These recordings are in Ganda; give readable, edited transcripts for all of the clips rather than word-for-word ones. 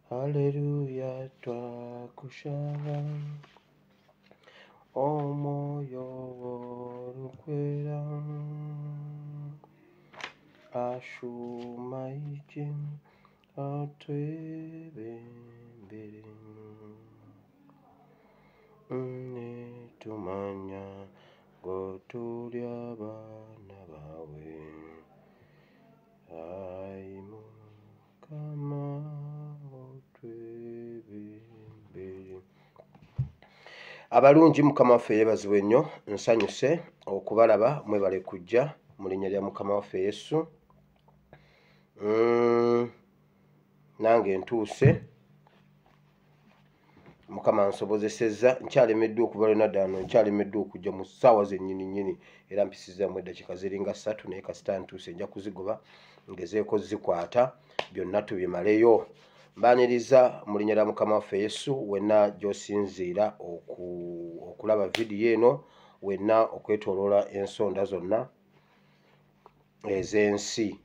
Haleluya twakushaba omwoyo w'orukwera ashumaije atwebembere netumanya ngo turi abaana bawe ai Mukama. Abalungi Mukama waffe yeebazibwe nnyo, nsanyuse okubalaba, mwebale kujja mu linnya lya Mukama waffe Yesu. Nange ntuuse, Mukama nsobozesezza, nkyalemeddwa okuva lwe naddaano, nkyalemeddwa okujja mu ssaawa zennyini nnyini, era mpisizaamu eddakiika ziringa 3, naye kasita ntuuse nja kuzigoba ngezeeko zikwata byonna tubimaleyo. Mbaniriza mu linnya lya Mukama waffe Yesu wenna gy'osinziira okulaba vidiyo eno, wenna okwetooloola ensonda zonna ez'ensi.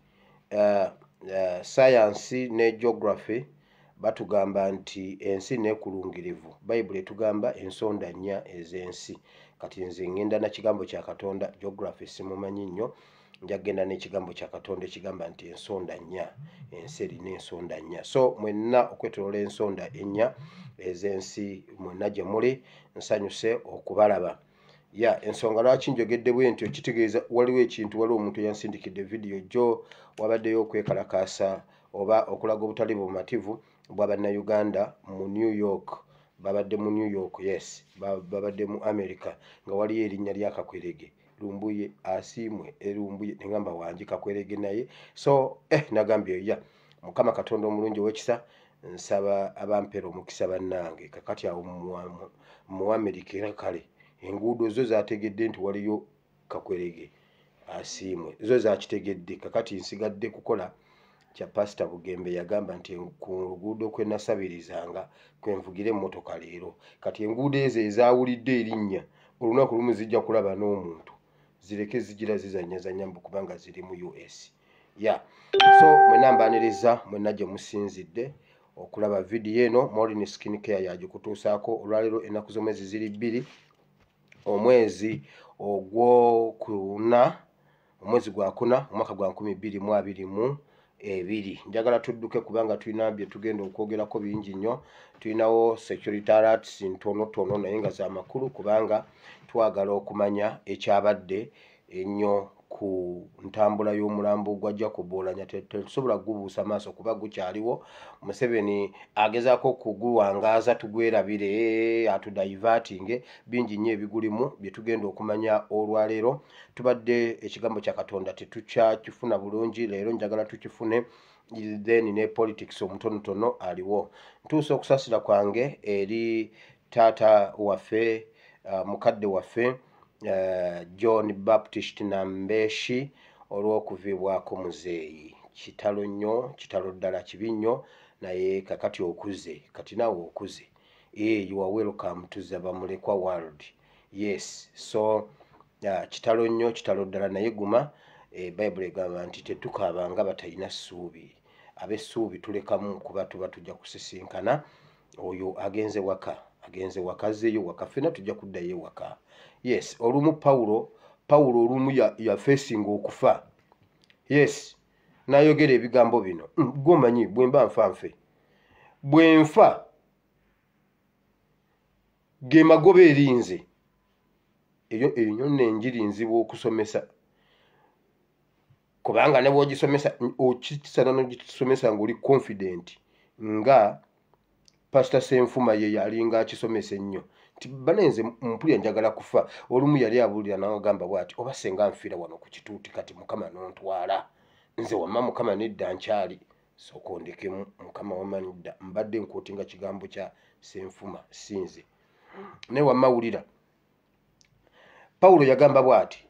Sayansi ne geography batugamba nti ensi neekulungirivu. Bayibuli etugamba ensonda nnya ez'ensi. Kati nze ngenda na kigambo kya Katonda, geography simumanyi nnyo, nja kugenda n'ekigambo kya Katonda ekigamba nti ensonda nnya, ensi erina ensonda nnya. So mwenna okwetooloola ensonda ennya ez'ensi mwenna gye muli, nsanyuse okubalaba. Ya ensonga lwaki njogedde bwe ntyo kitegeeza waliwo ekintu, waliwo omuntu eyansindikidde vidiyo jjo wabaddeyo okwekalakaasa oba okulaga obutali bumativu bwa bannayuganda mu New York. Babadde mu New York, yes, babadde mu America, nga waliyo erinnya lya Kakwerege, Lumbuye asiimwe Lumbuye, ne ngamba wangi Kakwerege naye. So nagambye ya Mukama Katonda omulungi ow'ekisa, nsaba abampeera omukisa bannange. Kakati awo mu America era kale enguudo zo zaategedde nti waliyo Kakwerege asiimwe, zo zaakitegedde. Kakati nsigadde kukola kya Pasita Bugembe yagamba nti ku luguudo kwe nasabirizanga kwe nvugira emmotoka leero. Kati enguudo ezo ezaawulidde erinnya olunaku lumu zijja kulaba n'omuntu, zireke zigira zizannyazannya mbu kubanga ziri mu US. Ya so mwenna mbaniriza mwenna gye musinzidde okulaba vidiyo eno. Morin Skin Care yagikutuusaako olwaleero, ennaku z'omwezi ziri 2 omwezi ogwokuna, omwezi gwakuna, omwaka gwa 2022. Njagala tudduke kubanga tulina bye tugenda okwogerako bingi nnyo. Tulinawo security alerts ntonotono naye nga za makulu kubanga twagala okumanya ekyabadde ennyo ku ntambula y'omulambo gwa Jacob Oulanyah. Tetusobola kugubuusa maaso kuba gukyaliwo. Museveni agezaako kuguwangaaza tugwerabire, atudivertinge. Bingi nnyo ebigulimu bye tugenda okumanya olwaleero. Tubadde ekigambo kya Katonda tetukyakifuna bulungi, leero njagala tukifune, then ne politics omutonotono aliwo. Ntuusa okusaasira kwange eri taata waffe, mukadde waffe John Baptist Nambeshi olw'okuviibwako muzeeyi. Kitalo nnyo, kitalo ddala, kibi nnyo, naye kakati okuze, kati naawe okuze. You are welcome to the Bamulekwa world. Yes, so kitalo nnyo, kitalo ddala, naye guma. Bayibuli egamba nti tetukaabanga batalina ssuubi, ab'essuubi tulekamu kuba tuba tujja kusisinkana oyo agenze waka, agenze waka, azzeeyo waka, ffenna tujja kuddayo ewaka. Yes, olumu Pawulo olumu yafeesinga okufa. Yes, n'ayogera ebigambo bino, gwomanyi bwe mba nfa nfe, bwe nfa ge magoba eri nze. Eyo nno enjiri nzibu okusomesa, kubanga ne bw'ogisomesa okisana n'ogisomesa ng'oli confident nga Pastor Senfuma ye yalinga akisomesa ennyo nti banenze mpulira njagala kufa. Olumu yali abuulira n'agamba bw'ati, oba senga nfiira wano ku kituuti kati Mukama n'ontwala nze, wamma Mukama nedda nkyali, sooka ondekemu Mukama wamma nedda. Mbadde nkootinga kigambo kya Senfuma sinze naye wamma wulira Pawulo yagamba bw'ati,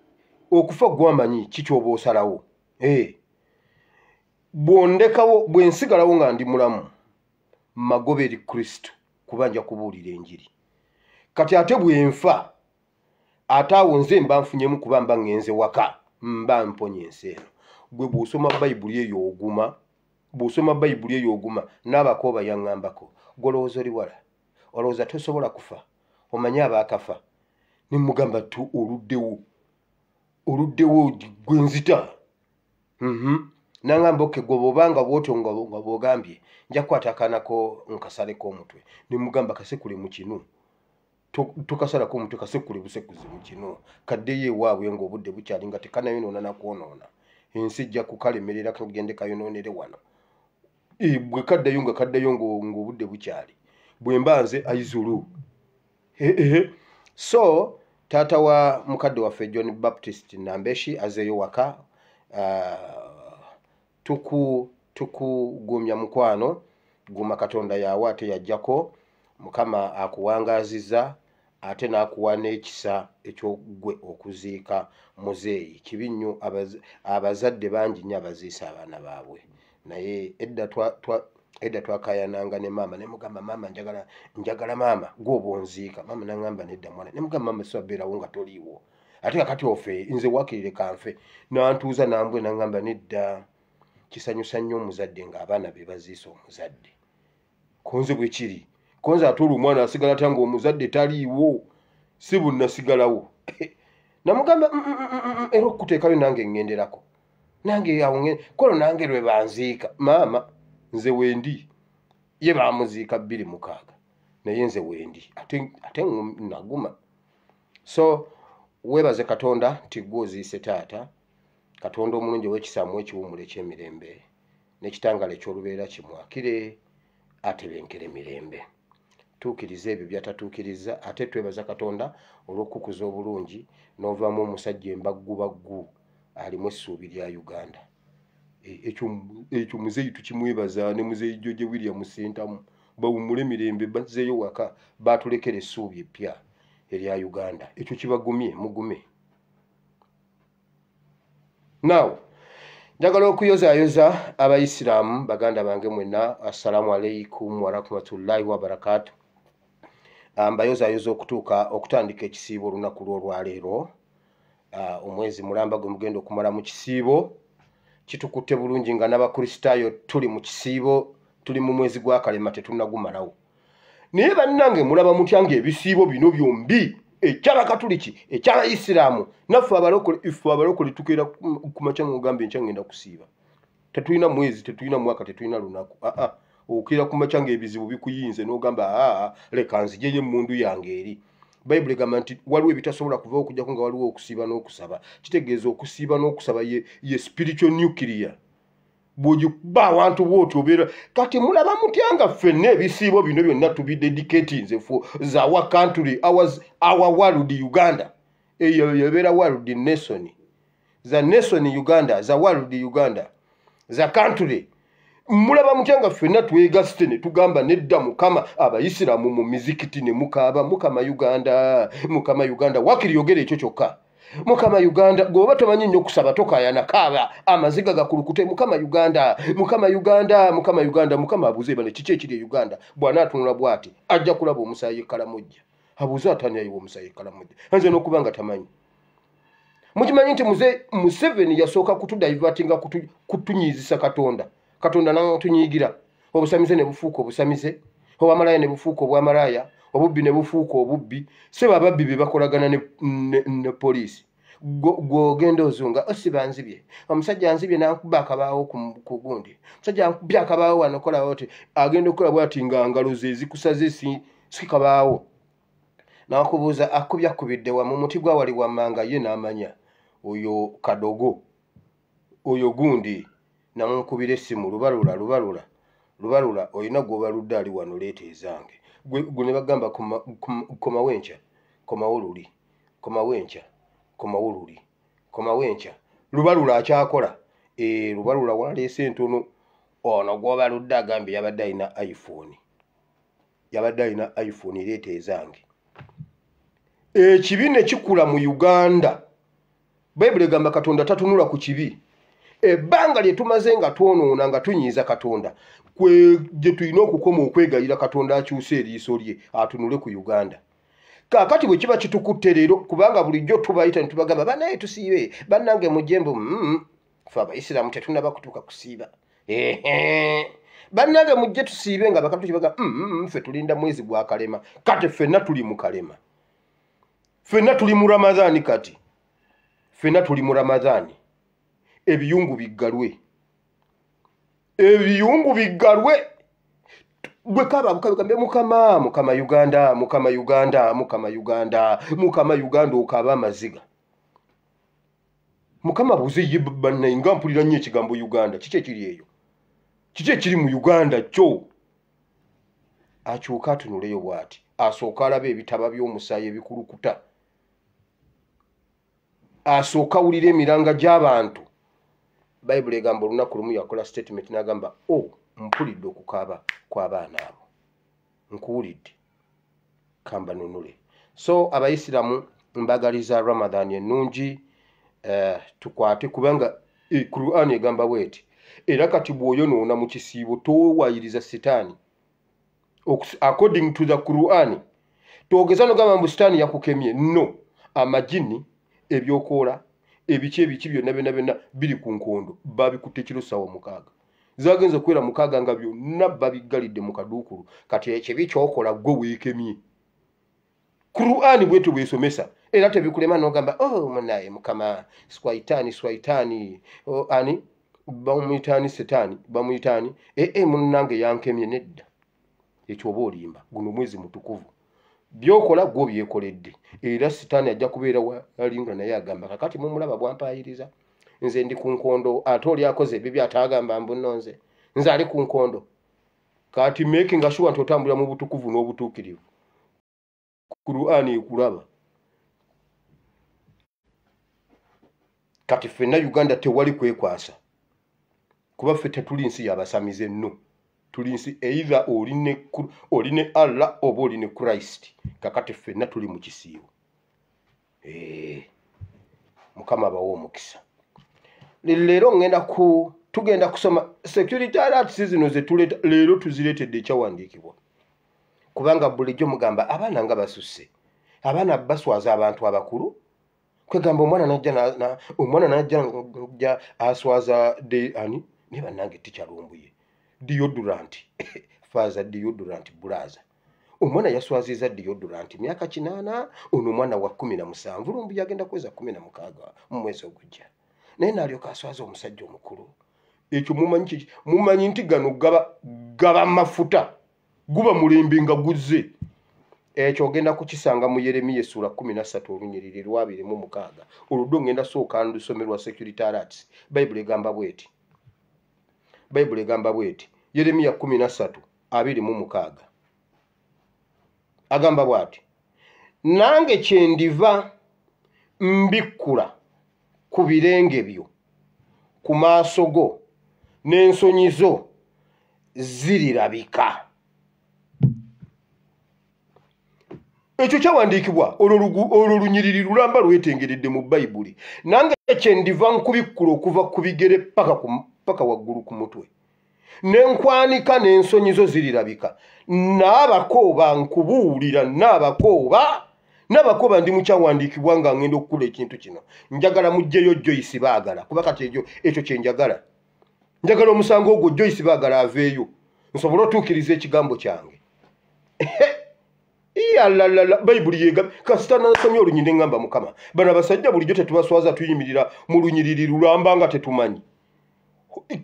okufa gwamanyi kikyoba osalawo. Bw'ondekawo, bwe nsigalawo nga ndi mulamu, magoba eri Kristo, kuba nja kubuulira enjiri. Kati ate bwe nfa, ate awo nze mba nfunyemu, kuba mba ŋŋenze waka, mba mponya ensi eno. Gwe bw'osoma Bayibuli eyo oguma, bw'osoma Bayibuli eyo oguma. N'abakooba yaŋŋambako, golowooza oli wala, olowooza tosobola kufa, omanye abaakafa. Ne mugamba tu oluddewo, oluddewo gwe nzita. Naŋŋamba, okay, gwe bw'obanga bwotyo nga bw'ogambye, nja kukwata akaanako nkasaleko omutwe. Ne mugamba, kasekule mu kinu, tokasalako omutwe, kasekule busekuzi mu kinu, kaddeyo ewaabwe ng'obudde bukyali, nga tekanayonoona nakwonoona. Ensi ejja kukalemerera kagende kayonoonere wano. Bwe kaddayo nga kaddayo ng'obudde bukyali, bwe mba nze aizulu. So taata wa mukadde waffe John Baptist Nambeshi azeeyo waka. Tukugumya mukwano, guma, Katonda yawe ate yajjako. Mukama akuwangaaziza ate n'akuwa n'ekisa eky'oggwe okuziika muzeeyi. Kibi nnyo, abazadde bangi nnyo abaziisa abaana baabwe, naye edda twakayananga ne maama, ne mugamba, maama njagala, njagala maama gwe oba onziika. Maama naŋŋamba, nedda mwana. Ne mugamba, maama sibabeerawo nga toliiwo, ate kakati ofe nze wakirire kanfe. Nantuuza nambwe naŋŋamba, nedda, kisanyusa nnyo omuzadde ng'abaana be baziisa omuzadde. Konze bwe kiri, konze ate olwo omwana asigala atya ng'omuzadde taliiwo? Si bunnasigalawo. Namugamba, era okuteekayo nange ŋŋenderako, nange awo kolo nange lwe banziika maama nze wendi. Ye bamuziika 2006, naye nze wendi, ate naguma. So weebaze Katonda nti gwe oziise taata. Katonda omulungi ow'ekisa amuwe ekiwummulo eky'emirembe, n'ekitangala eky'olubeera kimwakire, atebenkere mirembe. Tuukiriza ebyo byatatuukiriza. Ate twebaza Katonda olw'okukuza obulungi n'ovaamu omusajja embaggubaggu alimu essuubi lya Uganda. Ekyo muzeeyi tukimwebaza, ne muzeeyi George William Sentamu bawummule mirembe, bazzeeyo waka, batulekera essuubi eppya erya Uganda. Ekyo kibagumye, mugume. Now njagala okuyozaayoza Abayisiraamu baganda bange mwenna. Assalaamu alaikum warahmatullahi wabarakatu. Mbayozaayoza okutuuka okutandika ekisiibo olunaku lw'olwaleero. Omwezi mulamba gwe mugenda okumala mu kisiibo kitukutte bulungi, nga n'Abakristaayo tuli mu kisiibo, tuli mu mwezi gwa Kalema, tetunnagumalawo. Naye bannange, mulaba mutya ng'ebisiibo bino byombi, ekyabakatuliki, ekyabayisiraamu, naffe abalokole, ife abalokole tukeera ku makya ng'ogamba enkya ngenda kusiiba? Tetulina mwezi, tetulina mwaka, tetulina lunaku. Aa, okeera ku makya ng'ebizibu bikuyinze n'ogamba, aa, leka nzijeyo emmundu yange eri. Bayibuli egamba nti waliwo ebitasobola kuvawo okujjako nga waliwo okusiiba n'okusaba. Kitegeeza okusiiba n'okusaba ye spiritual nuclear. Bw'ogikuba awantu bw'oti obeera. Kati mulaba mutya nga ffenna ebisiibo bino byonna tubidedicatinze for our country, our world Uganda? Eyo ebeera world nation, za nation Uganda, za world Uganda, za country. Mulaba mutya nga ffenna twegasse ne tugamba, nedda Mukama, Abayisiraamu mu mizikiti ne mukaaba, Mukama Uganda, Mukama Uganda? Wakiri yogera ekyo kyokka, Mukama Uganda. Gweoba tomanyi nnyo okusaba, tokaayana, kaaba amaziga gakulukute, Mukama Uganda, Mukama Uganda, Mukama Uganda. Mukama abuuze bano, kiki ekiri e Uganda? Bw'anaatunula bw'ati ajja kulaba omusaayi ekkalamojja. Abuuze atani ayiwa omusaayi ekkalamojja? Ayinza n'okuba nga tamanyi. Mukimanyi nti muze Museveni yasooka kutudivertinga, kutunyiizisa Katonda, Katonda natunyiigira, obusamize ne bufuuka obusamize, obwamalaaya ne bufuuka obwamalaaya, obubbi ne bufuuka obubbi. Seba ababbi be bakolagana ne poliisi. Gwogenda ozunga osiba nzibye, omusajja nzibye nankuba akabaawo ku gundi, omusajja ankubye akabaawo wano. Kolawo ti agenda okukola bwati nga ngalo ze zikusaze, si kabaawo. Nakubuuza akubye akubidde wa? Mu muti gwa wali wammanga. Ye n'amanya oyo kadogo, oyo gundi. Namukubira essimu, lubalula, lubalula, lubalula, olina gwobaludde ali wano, leeta ezange. Gwe ne bagamba, komawo enkya, komawo luli, komawo enkya, komawo luli, komawo enkya. Lubalula akyakola. Lubalula waleese entono. Ono gwobaludde agambye yabadde alina iPhone. Yabadde alina iPhone, ereeta ezange. Ekibi ne kikula mu Uganda. Bayibuli egamba Katonda tatunula ku kibi. Ebbanga lye tumaze nga twonoona nga tunyiiza Katonda, gye tulina okukoma okwegayira Katonda akyuse eriiso lye atunule ku Uganda. Kaakati bwe kiba kitukutte leero, kubanga bulijjo tubayita ne tubagamba bannaye tusiibe, bannange mujje mbu ffe Abayisiraamu tetunnaba kutuuka kusiiba, bannange mujje tusiibe, nga bakatuliki bagamba ffe tulinda mwezi gwa kalema. Kati ffenna tuli mu kalema, ffenna tuli mu Ramadhaani, kati ffenna tuli mu Ramadhaani. Ebiyungu biggalwe, ebiyungu biggalwe. Bwe kaba bukagambe Mukama, Mukama Uganda, Mukama Uganda, Mukama Uganda, Mukama Uganda, okaaba amaziga. Mukama buze ye bannaye, nga mpulira nnyo ekigambo Uganda. Kiki ekiri eyo? Kiki ekiri mu Uganda kyo? Akyuka atunuleyo bw'ati, asooka alaba ebitaba by'omusaayi ebikulukuta, asooka awulira emiranga gy'abantu. Bayibuli egamba olunaku lumu yakola statement n'agamba, o mpulidde okukaaba kw'abaana abo, nkuwulidde, kambanunule. So Abayisiramu mbagaliza Ramadan ennungi. Tukwate kubanga Quran egamba bweti. Era kati bw'oyonoona mu kisiibo towaayiriza sitaani. According to the Quran, togeza nogamba mbu sitaani yakukemye. No, amajini, ebyokoola, ebiki ebiki byonna byonna byonna biri ku nkondo, babikutte kiro ssaawa 6 zagenze okuwera 6 nga byonna babiggalidde mu kaduukulu. Kati ekibi kyokola gwe weekemye. Qur'ani bwetyo bwesomesa, era tebikulema nogamba, oh munaye Mukama, swaitaani swaitaani, oh, ani bamuyitaani, setaani bamuyitaani, ee munnange yankemye. Nedda, ekyo oba olimba. Guno mwezi mutukuvu, byokola gwo byekoledde, era sitaani ajja kubeera walinga naye agamba, kakati mumulaba bwampayiriza, nze ndi ku nkondo, ate oli akoze ebibyo ate agamba mbu nno nze nze ali ku nkondo. Kati making sure nti otambulira mu butukuvu n'obutuukirivu. Qur'ani ekulaba. Kati ffenna Uganda tewali kwekwasa, kuba ffe tetuli nsi yabasamize. Nno tuli nsi either oli ne Allah oba oli ne Christ. Kakati ffenna tuli mu kisiibo. Mukama abawe omukisa. Leero ngenda ku tugenda kusoma security alerts zino zetuleeta leero, tuzireetedde ekyawandiikibwa, kubanga bulijjo mugamba abaana nga basusse, abaana baswaza abantu abakulu. Kwegamba omwana najja, omwana najja aswaza de ani naye bannange tikyalumbuye deodorant, faaza deodorant bulaza. Omwana yaswaziza deodorant myaka 80. Ono omwana wa 17, Lumbuye agenda kuweza 16 mu mwezi ogujja, naye naalyoka aswaza omusajja omukulu. Ekyo mumanyi kiki? Mumanyi nti gano gaba gaba mafuta, guba mulembe nga guzze. Ekyo ogenda kukisanga mu Yeremiya essuula 13 olunyiriri lwa 26. Oluddo ngenda sooka ndusomerwa security alerts. Bayibuli egamba bweti, Bayibuli egamba bweti, Yeremiya 13:26 agamba bw'ati, nange kyendiva mbikkula ku birenge byo ku maaso go, n'ensonyi zo zirirabika. Ekyo kyawandiikibwa, olwo lunyiriri lulamba lwetengeredde mu Bayibuli. Nange kyendiva nkubikkula okuva ku bigere paka waggulu ku mutwe, nenkwanika, n'ensonyi zo zirirabika. Naabakooba, nkubuulira, naabakooba, nabakooba. Ndi mukyawandiikibwa nga ngenda okukola ekintu kino. Njagala mugjeyo Joyce Baagala, kuba kati ekyo kyenjagala, njagala omusango ogwo Joyce Baagala aveeyo nsobole otuukiriza ekigambo kyange. Iyalalala, Bayibuli yega. Kasita nasomye olunyiriri ngamba, Mukama, bano abasajja bulijjo tetubaswaza, tuyimirira mu lunyiriri lulamba nga tetumanyi.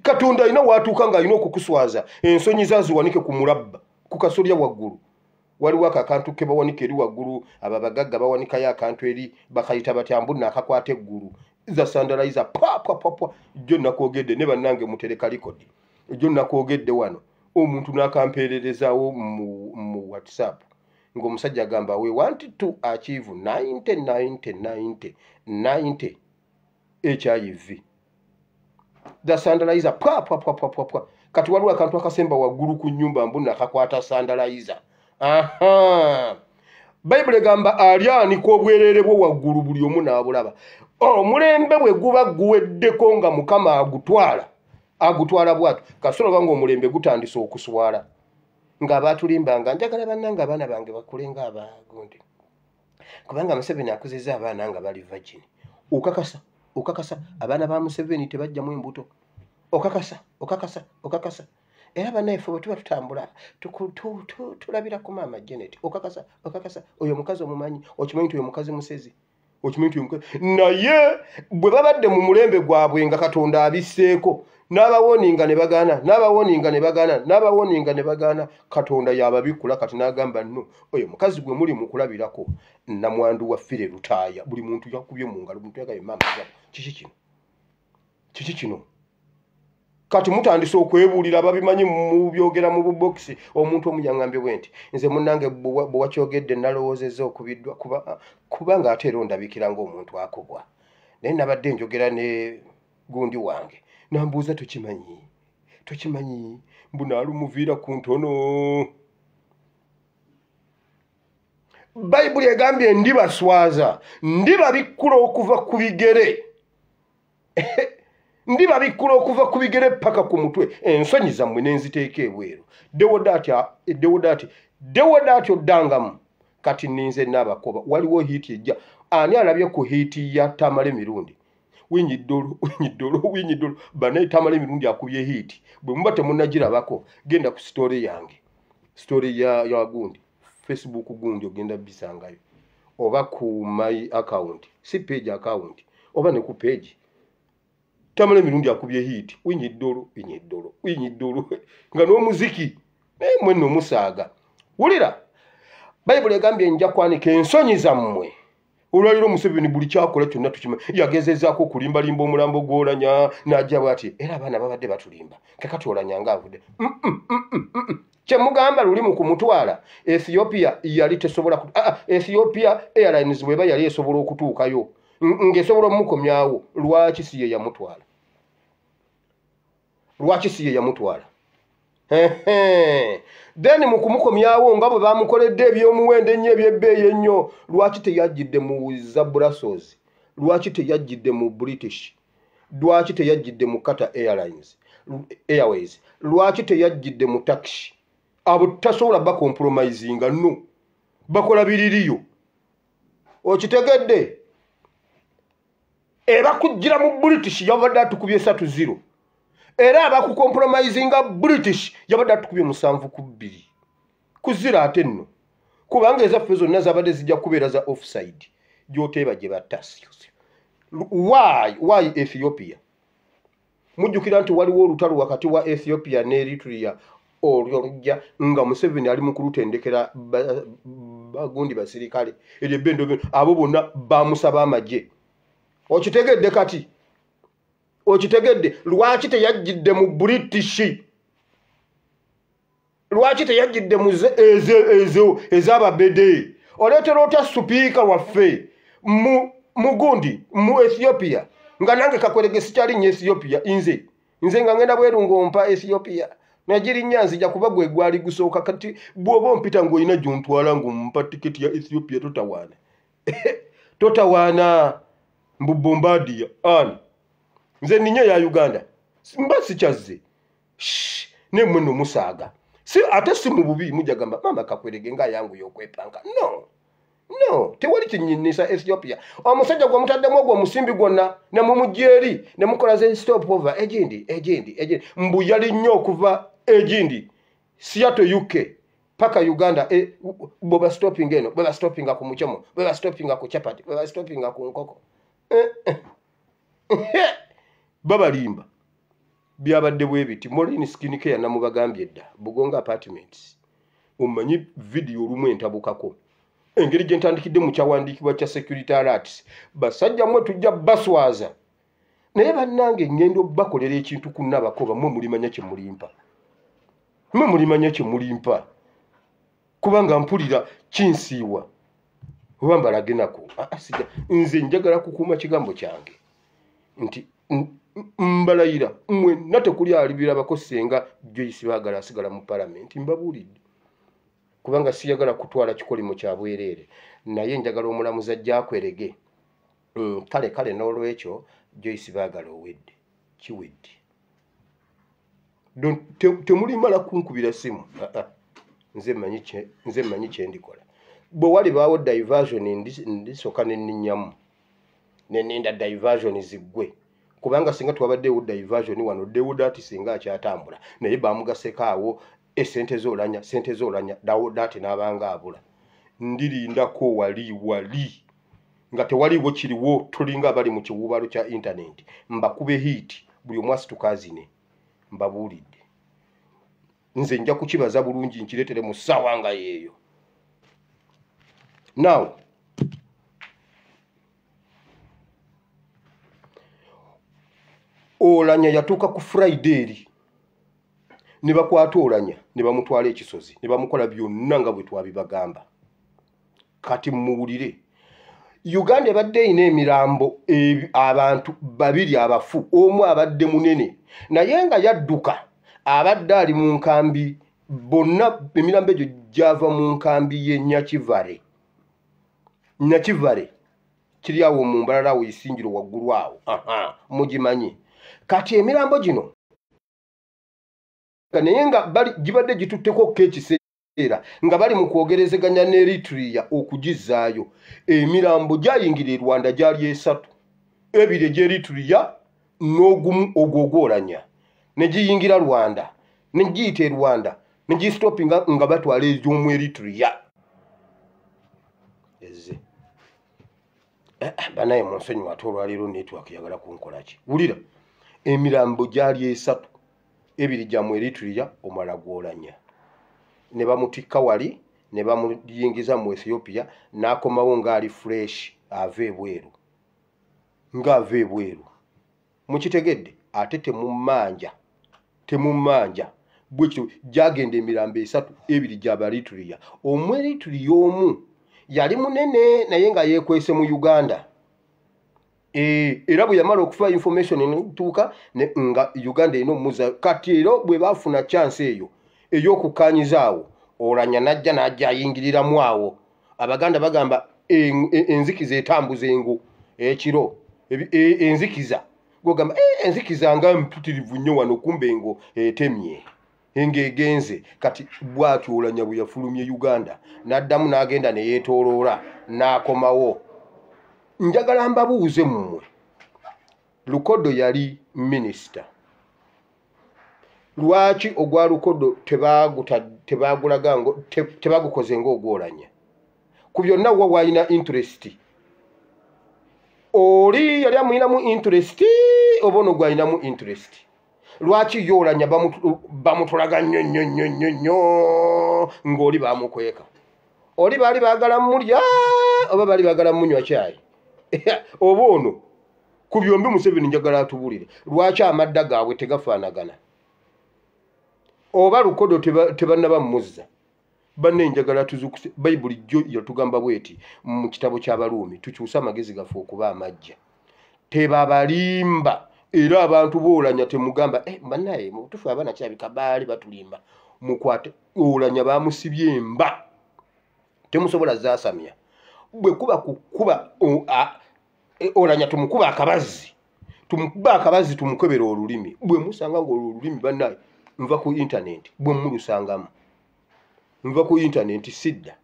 Katonda alina waatuuka ng'alina okukuswaza, ensonyi zaziwanike ku mulabba ku kasolya waggulu. Waliwo ako akantu ke bawanika eri waggulu, abo abagagga bawanikayo akantu eri, bakayita batya mbu nno akakwata eggulu, za sandaliza pwa pwa pwa pwa. Jjo nakwogedde ne bannange mutereka likodi, jjo nakwogedde wano omuntu n'akampeererezaawo mu WhatsApp ng'omusajja agamba, we want to achieve 90 90 90 90 HIV, the sandalizer pwa pwa pwa pwa pwa pwa. Kati waliwo akantu akasemba waggulu ku nnyumba mbu nakakwata sandalizer. Aha, Bayibuli egamba alyanika obwereere bwo waggulu buli omu n'abulaba. Omulembe bwe guba guweddeko nga Mukama agutwala, agutwala bw'atyo. Kasita olaba ng'omulembe gutandise okuswala, ng'abaatulimbanga njagala bannange abaana bange bakule ng'abagundi, kubanga Museveni akuzizza abaana nga bali virgin. Okakasa, okakasa abaana ba Museveni tebajjamu embuto. Okakasa, okakasa, okakasa. Era bannaffe bwe tuba tutambula tulabira ku maama Janet. Okakasa, okakasa oyo omukazi omumanyi, okimanyi nti oyo mukazi musezi, okimanyi nti oyo mukazi. Naye bwe babadde mu mulembe gwabwe nga Katonda abisseeko, n'abawoninga ne bagaana, n'abawoninga ne bagaana, n'abawoninga ne bagaana, Katonda y'ababikkula kati n'agamba nno oyo mukazi gwe muli mu kulabirako nnamwandu wa Fire Lutaaya. Buli muntu yakubye mu ngalo, muntu yagambye maama kiki kino, kiki kino. Kati mutandise okwebuulira ababimanyi mubyogera mu bubokisi. Omuntu omu yaŋŋambye bwe nti nze munnange bwe wakyogedde nalowoozezza okubiddwa kubanga ate era ondabikira ng'omuntu akubwa. Naye nabadde njogera ne gundi wange nambuuza tokimanyi, tokimanyi mbu naalumuviira ku ntono. Bayibuli egambye ndibaswaza, ndibabikkula okuva ku bigere, ndibabikkula okuva ku bigere paka ku mutwe, ensonyi zammwe ne nziteeka ebweru. Dewodaati oddangamu. Kati nninze n'abakoba waliwo hiiti ejja. Ani alabye ku hiiti ya Tamale Mirundi? Winyiddolo, winyiddolo, winyiddolo. Banaye Tamale Mirundi akubye hiiti. Bwe muba temunnagirabako genda ku sitoori yange, sitoori ya gundi Facebook gundi ogenda bisangayo, oba ku my account, si page account, oba ne ku page. Tamale Mirundi akubye hiiti, winyiddolo, winyiddolo, winyiddolo, nga n'omuziki naye mwe nno musaaga. Wulira, Bayibuli egambye nja kwanika ensonyi zammwe. Olwaliro Museveni buli kyakola kyonna tukimanyi. Yagezezaako okulimbalimba omulambo gw'Olanya n'ajja bw'ati, era abaana babadde batulimba kakati Olanya ng'avudde. Kye mugamba luli mu kumutwala Ethiopia yali tesobola, Ethiopia Airlines bw'eba yali esobola okutuukayo ng'esobola omukomyawo, lwaki si ye yamutwala? Lwaki si ye yamutwala? Then mu kumukomyawo nga bwe bamukoledde ebyomuwendo ennyo eby'ebbeeyi ennyo, lwaki teyajjidde mu za Brussels? Lwaki teyajjidde mu British? Lwaki teyajjidde mu Qatar Airlines Airways? Lwaki teyajjidde mu Turkish? Abo tasobola bacompromisinga, no bakola biririyo. Okitegedde? Ebakujjira mu British yabadde atukubye 3-0, era abakucompromisinga British yabadde atukubye 7-2 kuzira. Ate nno kubanga ezaffe zonna zabadde zijja kubeera za offside gy'oteeba gye batta. Why Ethiopia? Mujjukira nti waliwo olutalo wakati wa Ethiopia ne Eritrea olwo lujja nga Museveni ali mu kulutendekera bagundi basirikale eryo ebbendo, abo bonna bamusaba amagye. Okitegedde kati? Okitegedde? Lwaki teyajjidde mu British? Lwaki teyajjidde mu ez'ababede? Oleetera otya supiika waffe mu gundi mu Ethiopia nga nange Kakwerege sikyalinnya Ethiopia? Nze nga ngenda bweru ng'ompa Ethiopia nagirinnya nzija kuba gwe gwali gusooka. Kati bw'oba ompita ng'olina gy'ontwala ng'ompa tiketi ya Ethiopia, totawaana, totawaana. Mbu Bombardier ani? Nze nninnya ya Uganda mba sikyazze naye nno musaaga. Si ate si mu bubi, mujja gamba maama Kakwerege ng'ayanguye okwepanka. No, no, tewali kinyinnisa Ethiopia. Omusajja gwe mutaddemu ogwo omusimbi gwonna ne mumujja eri ne mukola ze stop over egindi egindi egindi, mbu yalinnya okuva egindi Seattle UK paka Uganda. Bwe stopping eno, bwe stoppinga ku muchomo, bwe stoppinga ku chapati, bwe stoppinga ku nkoko, babalimba. Byabadde bwe biti. Morin Skin Care namubagambye dda, Bugonga Apartments. Omanyi vidiyo olumu entabukako engeri gye ntandikidde mu kyawandiikibwa kya security alerts. Basajja mmwe tujja baswaza, naye bannange ngenda obbakolera ekintu ku Nabakoba. Mmwe mulimanya kye mulimpa, mmwe mulimanya kye mulimpa, kubanga mpulira kinsiiwa oba mbalage nako. Nze njagala kukuuma kigambo kyange nti mbalayira mwenna tekuli alibirabako senga Joyce Baagala asigala mu palamenti. Mbabuulidde. Kubanga siyagala kutwala kikolimo kya bwereere, naye njagala omulamuzi ajja akwerege. Kale kale n'olwekyo Joyce Baagala owedde, kiwedde. Temulimala kunkubira simu. Nze mmanyi kye ndikola. Bwe walibaawo diversion ndisooka ne nninnyamu, ne nninda diversion ziggwe, kubanga singa twabaddewo diversion wano Deodat singa akyatambula, naye baamugaseko awo esente z'olanya, sente z'olanya, Deodat n'abanga abula. Ndirindako wali wali nga tewaliwo kiriwo, tulinga abali mu kiwuubalo kya internet, mbakube hit buli omu asituka azine. Mbabuulidde, nze nja kukibaza bulungi nkireetere mu ssaawa nga yeeyo. Now Olanya yatuuka ku Friday eri ne bakwata Olanya ne bamutwala ekisozi ne bamukola byonna nga bwe twabibagamba. Kati muwulire, Uganda ebadde erina emirambo abantu babiri abafu, omu abadde munene naye nga yadduka, abadde ali mu nkambi, bonna emirambo egyo gyava mu nkambi y'e Nyakivale. Nyakivale kiri awo mu Mbarara awo Isingiro waggulu awo, mugimanyi. Kati emirambo gino naye nga gibadde gitutteko ekiseera nga bali mu kwogerezeganya ne Eritrea okugizzaayo. Emirambo gyayingira e Rwanda gyali esatu, ebiri egy'Eritrea n'ogumu ogw'Olanya, ne giyingira Rwanda, ne giyita e Rwanda, ne gisitopinga nga batwala egy'omu Eritrea. Ezze banaye mu nsonyiwa, ate olwaleero network yagala kunkola ki? Wulira, emirambo gyali esatu, ebiri gya mu Eritrea, omulala gw'Olanya. Ne bamutikka wali ne bamuyingiza mu Ethiopia, n'akomawo ng'ali fresh ava ebweru, ng'ava ebweru. Mukitegedde? Ate temummanja, temummanja. Bwekityo gyagenda emirambo esatu, ebiri gy'Abaeritrea. Omweritrea omu yali munene naye nga yeekwese mu Uganda. Era bwe yamala okufa information netuuka nga Uganda erina omuzza. Kati era bwe baafuna chance eyo ey'okukkaanyiza awo, Olanya n'ajja n'ajja ayingiriramu awo. Abaganda bagamba enzikiza etambuza engo ekiro, enzikiza gwogamba enzikiza nga mpitirivu nnyo wano, kumbe engo etemye, engo egenze. Kati bw'atyo Olanya bwe yafulumye Uganda n'addamu n'agenda ne yeetooloola n'akomawo. Njagala mbabuuze mmwe, Lukodo yali minisita, lwaki ogwa Lukodo tebagukoze ng'ogwolanya? Ku byonna wa waalina interest? Oli yali amulinamu interest oba ono gwalinamu interest? Lwaki ye Olanya bamutulaga nnyo nnyo nnyo nnyo nnyo ng'oli bamukweka? Oli baali baagala mulya oba baali baagala munywa kyayi? Oba ono ku byombi Museveni njagala atubulire lwaki amadda gaabwe tegafaanagana. Oba Lukodo tebannaba muzza. Banne njagala tuzukuse Bayibuli jjo yatugamba bweti mu kitabo ky'Abaruumi, tukyuse amagezi gaffe okuba amajja. Tebabalimba, era abantu b'Olanya temugamba bannaye mu butuufu abaana kirabika baali batulimba. Mukwate Olanya bamusibye emba, temusobola zaasamya. Bwe kuba kukuba Olanya tumukuba akabazzi, tumukuba akabazzi tumukebera olulimi. Bwe musanga ng'olwo olulimi bannaye nva ku internet, bwe mulusangamu nva ku internet sidda.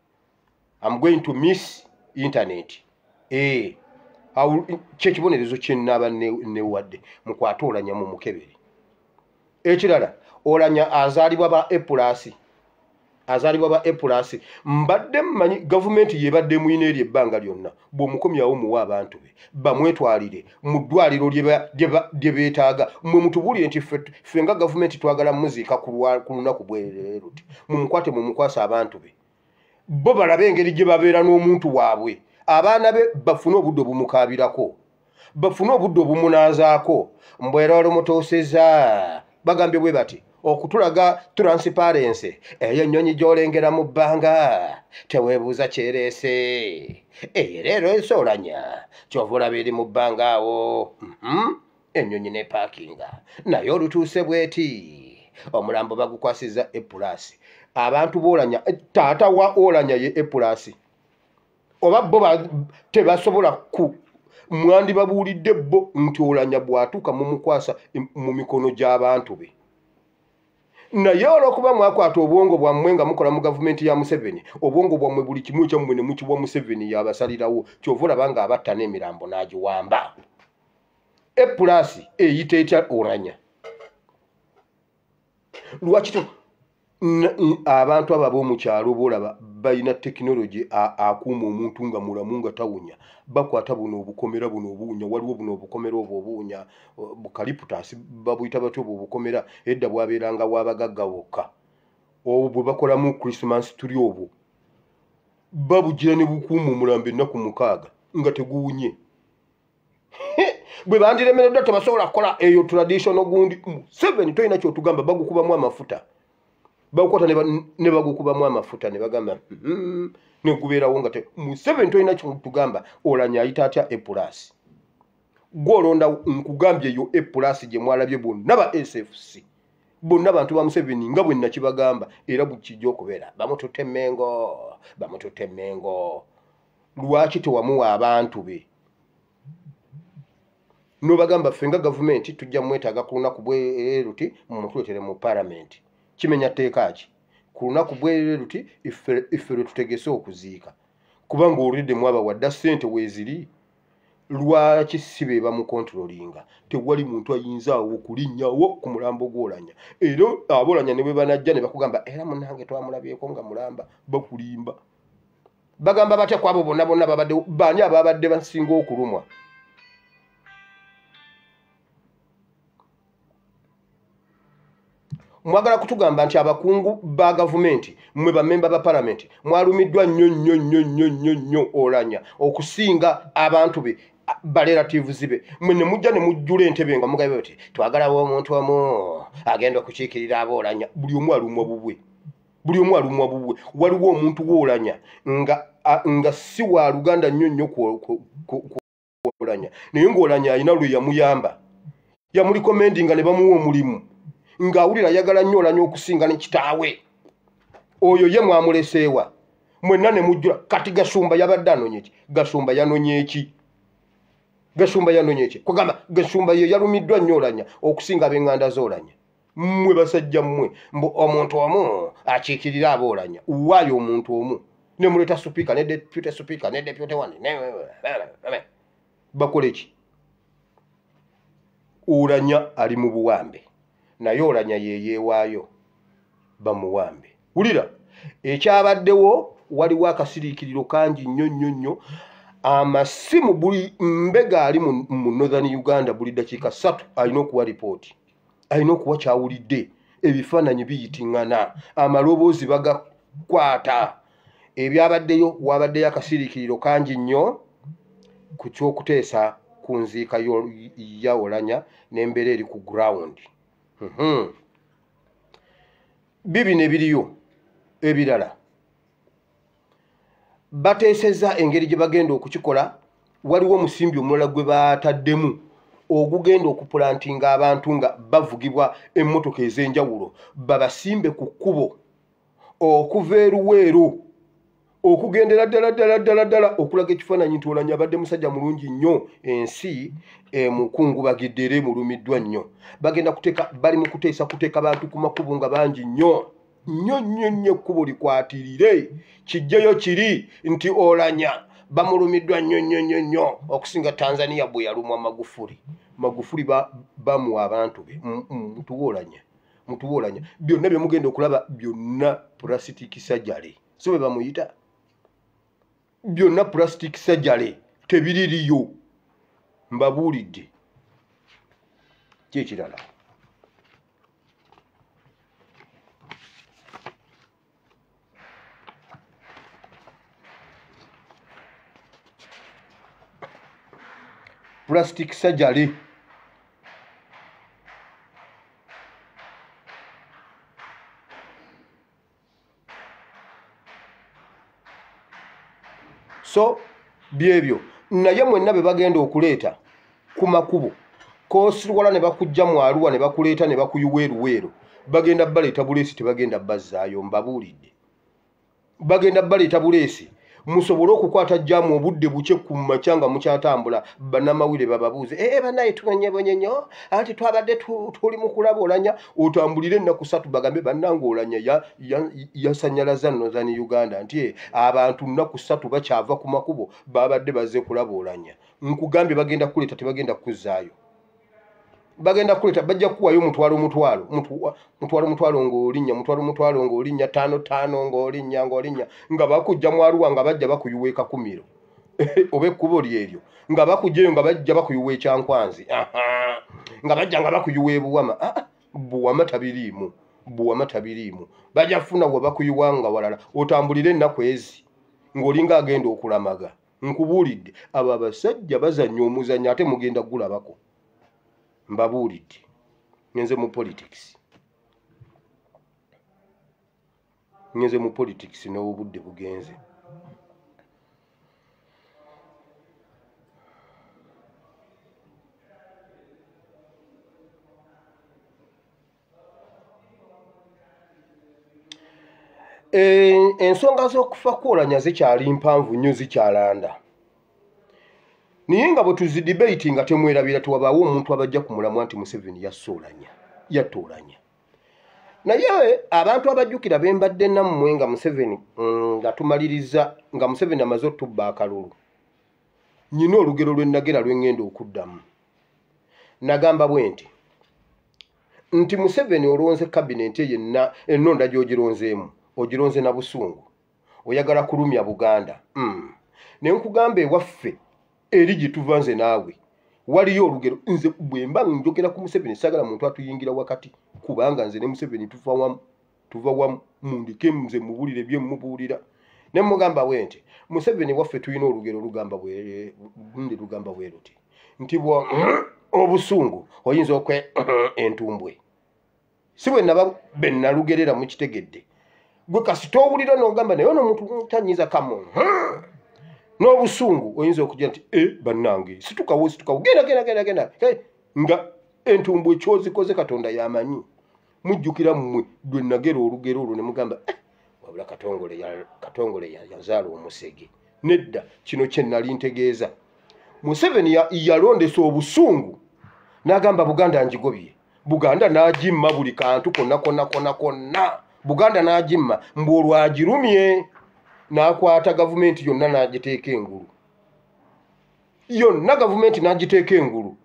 I'm going to miss internet. Kyekibonerezo kye nnaaba newadde. Mukwate Olanya mumukebere. Ekirala, Olanya azaalibwa ba A+, azaalibwa ba A+. Mbadde mmanyi gavumenti yebadde emuyina eri ebbanga lyonna, bw'omukomyawo muwe abantu be bamwetwalire mu ddwaliro lye beetaaga. Mmwe mutubuulire nti ffe nga gavumenti twagala muziika ku lunaku bwerere luti, mumukwate mumukwase abantu be, bo balabe engeri gye babeera n'omuntu waabwe. Abaana be bafune obudde obumukaabirako, bafune obudde obumunaazaako. Mbwera olumutuusizza bagambye bwe bati okutulaga transparency, eyo ennyonyi gy'olengera mu bbanga teweebuuza kyereese, eyo leero ensoolanya kyova olaba eri mu bbanga awo. Ennyonyi ne paakinga naye olutuuse bweti omulambo bagukwasizza A+. Abantu b'Olanya, taata wa Olanya ye A+. Oba bo tebasobola ku mwandibabuulidde bo nti Olanya bw'atuuka mumukwasa mu mikono gy'abantu be. Naye olw'okuba mwakwata obwongo bwammwe nga mukola mu gavumenti ya Museveni, obwongo bwammwe buli kimu ekyammwe ne mukiwa Museveni yabasalirawo, kyova olaba ng'abatta n'emirambo n'agiwamba. A+ eyita etya Olanya? Lwaki abantu abo ab'omu kyalo b'olaba balina tekinologi akuuma omuntu nga mulamu nga tawunya, bakwata buno obukomera buno obuwunya, waliwo buno obukomera obwo obuwunya, bukaliputasi babuyita batyo obwo obukomera, edda bwabeeranga bw'abagagga bokka, obwo bwe bakolamu Christmas tuli obwo babugira ne bukuuma omulambo ennaku 6 nga teguwunye. Bwe bandiremereddwa tebasobola kukola eyo traditional gundi. Museveni tolina ky'otugamba, bagukubamu amafuta, bagukwata ne bagukubamu amafuta ne bagamba ne gubeerawo nga Museveni tolina ky'otugamba. Olanya ayita atya A+? Gw'olonda nkugambye eyo A+ gye mwalabye bonna ba SFC bonna bantu ba Museveni nga bwe nakibagamba, era bukijja okubeera bamututte Mmengo, bamututte Mmengo. Lwaki tewamuwa abantu be? N'obagamba ffe nga gavumenti tujja mwetaaga ku lunaku bwe luti mumutuleetere mu paalamenti. Kimenya tteeka ki? Ku lunaku bwe luti iffe lwe tutegese okuziika, kubanga olulidde mwabawadda ssente weeziri. Lwaki si be bamukontrolinga? Tewali muntu ayinza awo kulinnyawo ku mulambo gw'Olanya. Era ab'Olanya ne bwe banajja ne bakugamba era munnange twamulabyeko nga mulamba, bakulimba. Bagamba batya ku abo bonna bonna babadde baani ababadde basinga okulumwa? Mwagala kutugamba nti abakungu ba gavumenti mmwe bammemba ba palamenti mwalumiddwa nnyo nnyo nnyo nnyo nnyo nnyo Olanya okusinga abantu be barelatives be. Mmwe ne mujja ne mujjula entebe nga mugambye bati twagalawo omuntu omu agenda okukiikirira ab'Olanya. Buli omu alumwa bubwe, buli omu alumwa bubwe. Waliwo omuntu w'Olanya nga si wa luganda nnyo nnyo ku Olanya, naye ng'Olanya alina lwe yamuyamba, yamulikomendinga ne bamuwa omulimu, ng'awulira ayagala nnyo Olanya okusinga ne kitaawe. Oyo ye mwamuleseewa mwenna ne mujjula. Kati Gashumba yabadde anonye ki? Gashumba yanonye ki? Gashumba yanonye ki? Kugamba Gashumba ye yalumiddwa nnyo Olanya okusinga ab'eŋŋanda z'Olanya. Mmwe basajja mmwe, mbu omuntu omu akiikirira ab'Olanya. Waayo omuntu omu ne muleeta sipiika ne deputy sipiika ne deputy one bakole ki? Olanya ali mu buwambe, naye Olanya ye yeewaayo bamuwambe. Wulira ekyabaddewo, waliwo akasiriikiriro kangi nnyo nnyo nnyo. Amasimu buli mbega ali mu Northern Uganda buli ddakiika 3 alina okuwa ripooti, alina okuwa kyawulidde. Ebifaananyi biyitiŋŋana, amaloboozi bagakwata. Ebyabaddeyo, wabaddeyo akasiriikiriro kangi nnyo ku ky'okuteesa ku nziika ya Olanya n'embeera eri ku ground. Bibino ebiriyo ebirala bateesezza engeri gye bagenda okukikola. Waliwo omusimbi omulala gwe bataddemu ogugenda okupulantinga abantu nga bavugibwa emmotoka ez'enjawulo, babasimbe ku kkubo okuva eruweeru okugendera ddala ddala ddala ddala okulaga ekifaananyi nti Olanya abadde musajja mulungi nnyo, ensi emukungubagidde era emulumiddwa nnyo. Bagenda kuteeka, bali mu kuteesa kuteeka bantu ku makubo nga bangi nnyo nnyo nnyo nnyo, ekkubo likwatirire kijjeyo kiri nti Olanya bamulumiddwa nnyo nnyo nnyo nnyo okusinga Tanzania bwe yalumwa Magufuli. Magufuli bamuwa abantu be, mutuwa Olanya. Byonna bye mugenda okulaba byonna plastic surgery, si bwe bamuyita, byonna plastic surgery, tebiririyo. Mbabuulidde. Ki ekirala? Plastic surgery. So byebyo naye mwenna be bagenda okuleeta ku makubo, koosirwala ne bakujja mu Arua ne bakuleeta ne bakuyuwa eruweero, Bagenda baleeta buleesi, tebagenda bazzaayo. Mbabuulidde, bagenda baleeta buleesi musobole okukwata jjaamu obudde bukye ku makya nga mukyatambula. Bannamawulire bababuuze, ee bannaye tubonyebonye nnyo, anti twabadde tuli mu kulaba Olanya. Otambulire ennaku 3 bagambe bannange Olanya yasanyalaza Northern Uganda, nti abantu nnaku 3 bakyava ku makubo babadde bazze kulaba Olanya. Nkugambye bagenda kuleeta, tebagenda kuzzaayo. Bagenda kuleeta, bajja kukuwayo mutwalo mutwalo, mutwalo mutwalo ng'olinnya, mutwalo mutwalo ng'olinnya, 5 5 ng'olinnya, ng'olinnya, nga bakujja mu Arua nga bajja bakuyuwa e Kakumiro oba ekkubo lyeryo, nga bakujjayo nga bajja bakuyuwa e Kyankwanzi, nga bajja nga bakuyuwa e Buwama. Buwama tabiriimu, Buwama tabiriimu. Bajja kufuna we bakuyuwa nga walala. Otambulire ennaku ezi ng'olinga agenda okulamaga. Nkubuulidde, abo abasajja bazannya omuzannyo ate mugenda gulabako. Mbabuulidde, ngenze mu politics, ngenze mu politics n'obudde bugenze. Ensonga z'okufa kw'Olanya zikyali mpanvu nnyo, zikyalanda. Naye nga bwe tuzidebate nga temwerabira, tewabaawo omuntu abajja ku mulamwa nti Museveni yasse Olanya, yatta Olanya. Naye abantu abajjukira be mbadde nammwe nga Museveni nga tumaliriza, nga Museveni amaze otubba akalulu, nnina olugero lwe nagera lwe ŋŋenda okuddamu. Nagamba bwe nti Museveni olonze kabineti yenna, ennonda gy'ogironzeemu ogironze na busungu, oyagala kulumya Buganda. Ne nkugamba ewaffe eri gye tuva nze naawe waliyo olugero. Nze bwe mba njogera ku Museveni saagala muntu atuyingira wakati, kubanga nze ne Museveni tuva wamu, tuva wamu. Mundike nze mubuulire bye mubuulira. Ne mugamba bwe nti Museveni waffe tulina olugero lugamba bwe lugamba bwe luti nti obusungu oyinza okwe entumbwe. Si bwe naba be nalugerera mukitegedde. Gwe kasita owulira n'ogamba naye ono omuntu tanyiza kamu n'obusungu oyinza okugira nti bannange situkawo, situkawo, genda genda genda genda, nga entumbwe ky'ozikoze Katonda y'amanyi. Mujjukira mmwe lwe nagera olugero olwo ne mugamba wabula Katongole yazaala omusege. Nedda, kino kye nali ntegeeza. Museveni yalondesa obusungu n'agamba Buganda ngigobye, Buganda n'agimma buli kantu konna konna konna konna, Buganda n'agimma mbu olwo agirumye n'akwata gavumenti yonna n'agiteeka engulu, yonna gavumenti n'agiteeka engulu.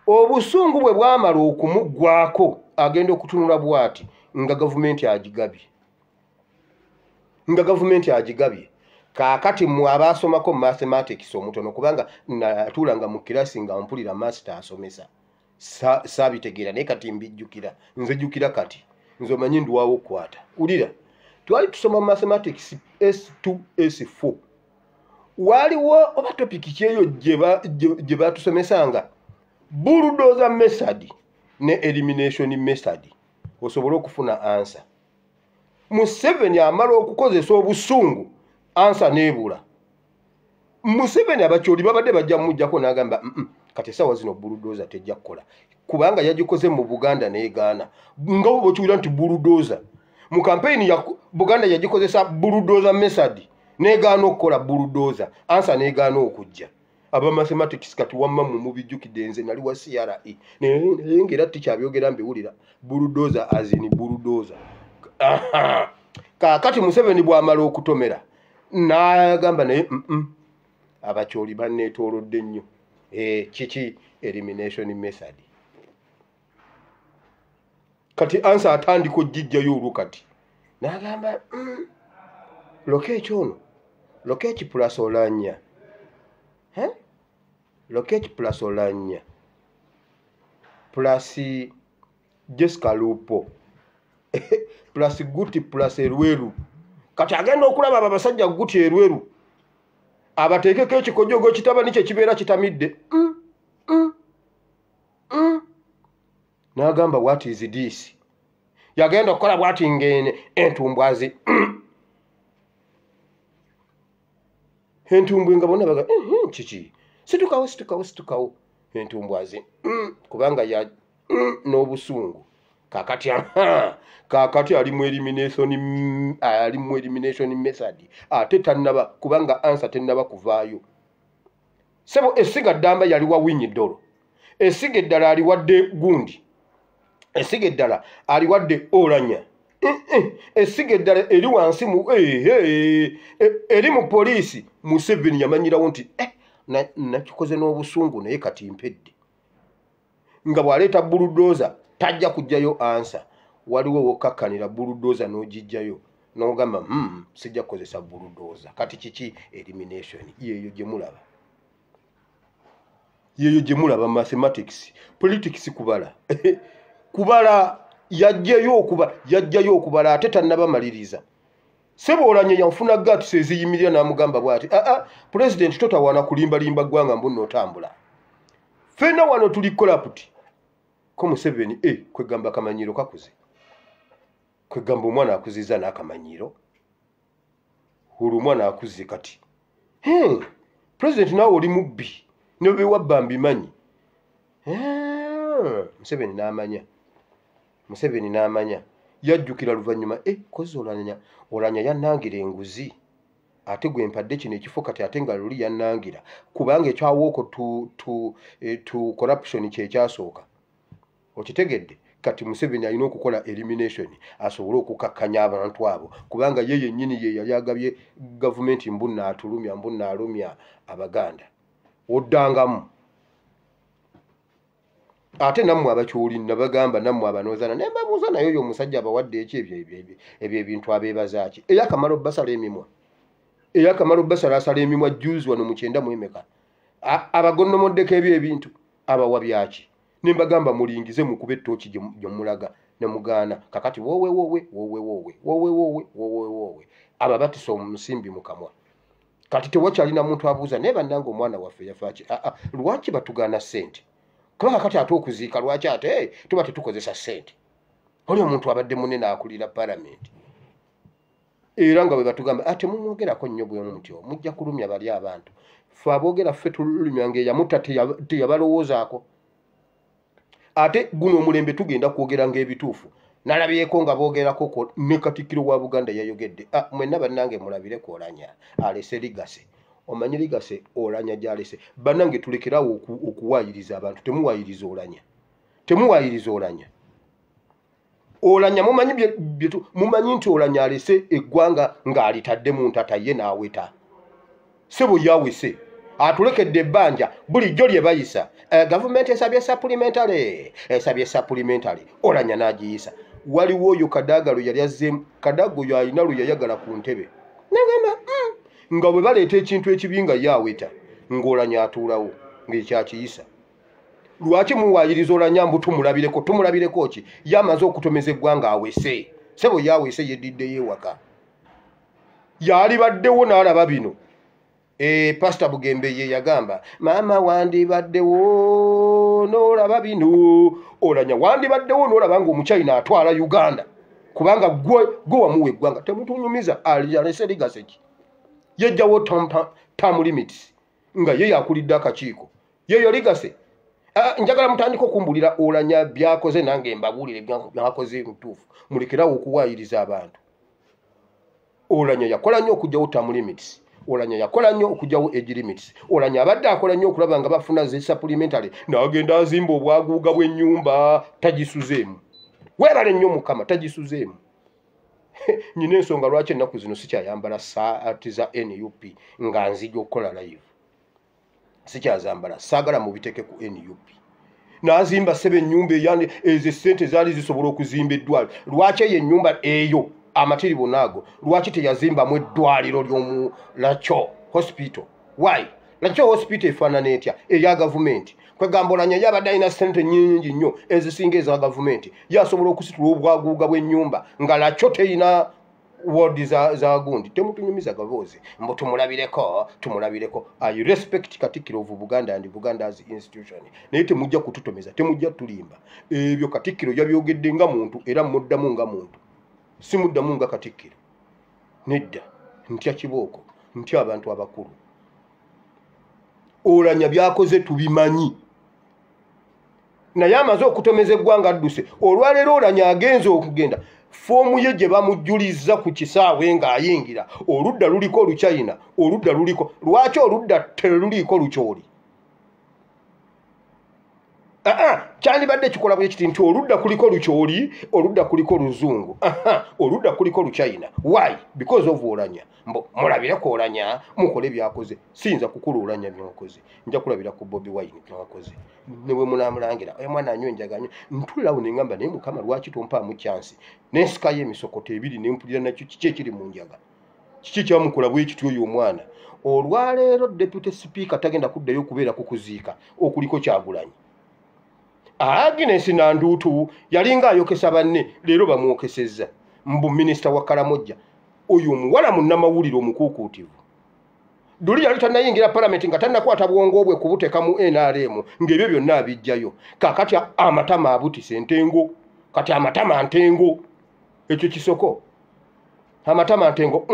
Obusungu bwe bwamala okumuggwako agenda okutunula bw'ati nga gavumenti agigabye, nga gavumenti agigabye. Kaakati mmwe abaasomako mathematics omutono, kubanga natuulanga mu kirasi nga mpulira master asomesa, saabitegeera naye kati mbijjukira. Nze jjukira kati nze omanyi ndwawo okukwata. Wulira, twali tusoma mathematics S2 S4, waliwo oba topic kyeyo gye batusomesanga bulldozer method ne elimination method osobole okufuna answer. Museveni amala okukozesa obusungu answer n'ebula. Museveni abakyoli babadde bajja mujjako n'agamba kati essaawa zino bulldozer tejja kukola, kubanga yagikoze mu Buganda n'egaana. Nga bw'okiwulira nti bulldozer mu campaign ya Buganda yagikozesa bulldozer method n'egaana okukola bulldozer, answer n'egaana okujja. Aba mathematics kati wamma mmwe mubijjukidde, nze nali wa CRE naye ng'era tikyabyogera mbiwulira bulldozer as in bulldozer. Kaakati Museveni bw'amala okutomera n'agamba naye abakyoli banneetoolodde nnyo. Kiki elimination method. Kati ansa atandika ogijjayo olwo kati n'agamba Lokech ono, Lokech plus Olanya, Lokech plus Olanya plus Jessica Lupo plus Guti plus Erweru. Kati agenda okulaba abo abasajja Guti Erweru abateekeko ekikojogo kitabani kye kibeera kitamidde. N'agamba what is this? Yagenda okukola bw'ati ng'ene entumbwazi entumbwe nga bonna baga kiki, situkawo situkawo situkawo, entumbwazi kubanga ya n'obusungu. Kakati kakati ali mu elimination, ali mu elimination method, ate tannaba kubanga answer tennaba kuvaayo. Sebo essiga ddamba yali wa Winyi Ddolo, essiga eddala aliwadde gundi, essiga eddala aliwadde Olanya, essiga eddala eri wansi mu eri mu poliisi. Museveni yamanyirawo nti nakikoze n'obusungu, naye kati mpedde. Nga bw'aleeta bulldozer tajja kuggyayo answer. Waliwo wokkakkanira bulldozer n'ogijjayo n'ogamba sijja kukozesa bulldozer. Kati kiki elimination yeeyo gye mulaba, yeeyo gye mulaba. Mathematics, politics, kubala kubala, yajjayo okuba yajjayo okubala, ate tannabamaliriza. Sebo Olanya yanfuna guts eziyimirira n'amugamba bw'ati, aa, pulezidenti, totawaana kulimbalimba ggwanga mbu nnootambula, ffenna wano tuli corrupt. Ko Museveni kwegamba akamanyiiro kakuze, kwegamba omwana akuziza n'akamanyiiro, olwo omwana akuze kati. Pulezidenti, naawe oli mubbi, ne bwe wabba mbimanyi. Museveni n'amanya, Museveni n'amanya, yajjukira luvannyuma, kozi Olanya, Olanya yannangira enguzi, ate gwe mpadde kino ekifo kati, ate nga luli yannangira, kubanga ekyawooko to corruption kyekyasooka. Okitegedde? Kati Museveni alina okukola elimination asobole okukakkanya abantu abo, kubanga ye yennyini ye yali agabye gavumenti mbu naatulumya, mbu naalumya Abaganda. Oddangamu ate nammwe Abakyoli, nabagamba nammwe abanoozana, naye mbabuuza, naye oyo omusajja abawadde eki? Ebyo ebintu abeebazaaki? Eyakamala obbasala emimwa, eyakamala obbasalaasala emimwa juzi wano mu kyenda mu emeka, abagonnomoddeko ebyo ebintu abawa byaki? Ne mbagamba mulingize, mukube ettooki gye mulaga, ne mugaana. Kakati woowe woowe woowe woowe woowe woowe woowe woowe, ababatisa omusimbi mu kamwa. Kati tewakyalina muntu abuuza, naye bannange omwana waffe yafaaki? Aa, lwaki batugaana ssente? Kubanga kati ate okuziika lwaki ate tuba tetukozesa ssente? Oli omuntu abadde munene akulira palamenti, era nga bwe batugamba ate mumwogerako nnyo bwe mutyo, mujja kulumya bali abantu. Fe aboogera ffe tulumya ngaeyamutta teyabalowoozaako. Ate guno omulembe tugenda kwogera ng'ebituufu. Nalabyeko nga boogerako ne Katikkiro wa Buganda yayogedde. Mwenna bannange mulabire ku Olanya alese legacy. Omanyi legacy Olanya gy'alese? Bannange, tulekerawo okuwaayiriza abantu. Temuwaayiriza Olanya, temuwaayiriza Olanya. Olanya mumanyi mumanyi nti Olanya alese eggwanga ng'alitadde mu ntata, ye n'aweta. Sebo yawese, atulekedde ebbanja bulijjo lye bayisa. Gavumenti esabye supplementary, esabye supplementary, Olanya n'agiyisa. Waliwo oyo Kadaga lwe yali azzeemu, Kadaga oyo alina lwe yayagala ku ntebe, nagamba nga bwe baleeta ekintu ekibi nga ye aweta, ng'Olanya atuulawo ng'ekyakiyisa. Lwaki muwaayiriza Olanya mbu tumulabireko? Tumulabireko ki? Ye amaze okutomeza eggwanga, awese. Sebo yawese, yeddiddeyo ewaka. Yalibaddewo n'alaba bino. Pasita Bugembe ye yagamba, maama wandibaddewo n'olaba bino. Olanya wandibaddewo n'olaba ng'omuchina atwala Uganda, kubanga gwe gwe wamuwa eggwanga. Temutunyumiza. Alese legacy ki? Yejjawo term limits nga ye yakulidde akakiiko, yeyo legacy. Njagala mutandike okumbulira Olanya byakoze, nange mbabuulire byakoze mutuufu. Mulekerawo okuwaayiriza abantu. Olanya yakola nnyo okugyawo term limits. Olanya yakola nnyo okugyawo age limits. Olanya abadde akola nnyo okulaba nga bafuna zi supplementary, n'agenda azimba obwaguuga bw'ennyumba tagisuzeemu. Weebale nnyo Mukama, tagisuzeemu. Nyina ensonga lwaki ennaku zino sikyayambala saati za NUP nga nzija okukola live, sikyazambala, saagala mubiteeke ku NUP. N'azimba sebe ennyumba eyandi, ezo essente zaali zisobola okuzimba eddwaliro. Lwaki eyo ennyumba eyo amatiri bonaago, lwaki teyazimbamu eddwaliro ly'omu Lakyo Hospital? Why Lakyo Hospital efaanana etya eya gavumenti? Kwegamba Olanya ye abadde alina ssente nnyingi nnyo ezisinga eza gavumenti, ye asobola okusitula obwaguuga bw'ennyumba nga Lakyo teyina ward za gundi. Temutunyumiza gaboozi mbu tumulabireko, tumulabireko. I respect Katikkiro of Buganda and Buganda as institution, naye temujja kututomeza, temujja tulimba. Ebyo Katikkiro yabyogedde nga muntu, era muddamu nga muntu, simuddamu nga Katikkiro. Nedda, ntya kibooko, ntya abantu abakulu. Olanya byakoze tubimanyi. Naye amaze okutomeza eggwanga adduse. Olwaleero Olanya agenze okugenda, foomu ye gye bamujjuliza ku kisaawe ng'ayingira, oludda luliko Oluchina, oludda luliko lwaki, oludda teruliiko Lukyoli? Aa, kyandibadde kikola bwe kiti nti oludda kuliko Lukyoli, oludda kuliko Luzungu, oludda kuliko Luchina. Why? Because of Olanya. Mbo mulabireko Olanya, mukole byakoze. Siyinza kukula Olanya byakoze, nja kulabira ku Bobi Wine byakoze. Ne bwe munaamulangira oyo mwana anywa enjaga anywa, ntulirawo ne ngamba, naye Mukama, lwaki tompaamu chance nensikayo emisokoto ebiri ne mpulira nakyo kiki ekiri mu njaga, kiki kyamukola bwe kityo oyo omwana? Olwaleero deputy speaker tagenda kuddayo okubeera ku kuziika okuliko Kyagulanyi. Agnes Nandutu yalinga ayokesa banne, leero bamwokesezza mbu minisita wa Kalamojja. Oyo omuwala munnamawulire omukuukuutivu. Duli yali tannayingira palamenti, nga tannakwata bwongo bwe kubuteeka mu NRM, ng'ebyo byonna abijjayo. Kaakati amatama abutise entengo, kati amatama ntengo, ekyo kisoko, amatama ntengo.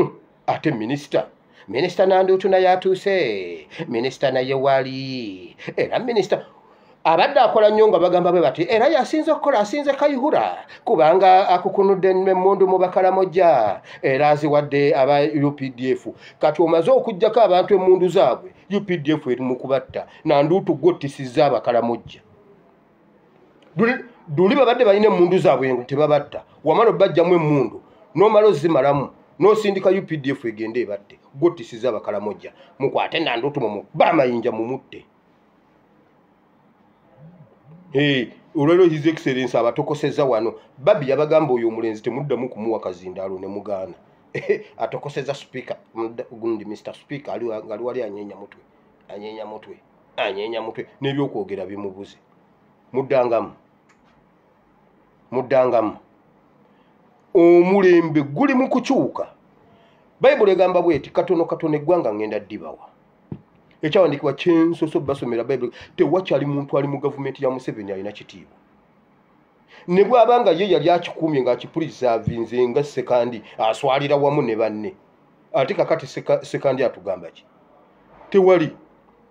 Ate minisita Nandutu naye atuuse, minisita naye wali era minisita abadde akola nnyo nga bagamba bwe bati, era yasinze okukola, asinze Kayihura, kubanga akukunudde emmundu mu Bakalamojja era aziwadde aba UPDF. Kati omaze okugjako abantu emmundu zaabwe, UPDF eri mu kubatta. Nandutu, gwottisizza Abakalamojja. Duli babadde balina emmundu zaabwe tebabatta, wamala obbajjamu emmundu n'omala ozimalamu n'osindika UPDF egende ebatte. Gwottisizza Abakalamojja. Mukwate Nandutu, mumukuba amayinja, mumutte. Olwaliro His Excellence abatokoseza wano. Babi yabagamba oyo omulenzi temuddamu kumuwa kazindaalo ne mugaana. Atokoseza speaker gundi, Mr Speaker ali wali anyeenya mutwe, anyeenya mutwe, anyeenya mutwe, n'ebyokwogera bimubuze. Muddangamu, muddangamu. Omulembe guli mu kukyuka. Bayibuli egamba bweti, katono katono eggwanga ngenda ddibawa. Ekyawandiikibwa kyensoso basomera Bayibuli. Tewakyali muntu ali mu gavumenti ya Museveni alina kitiibwa, ne bw'aba nga ye yali akikuumye ng'akipreservinze nga Sekandi aswalira wamu ne banne. Ate kakati Sekandi atugamba ki? Tewali.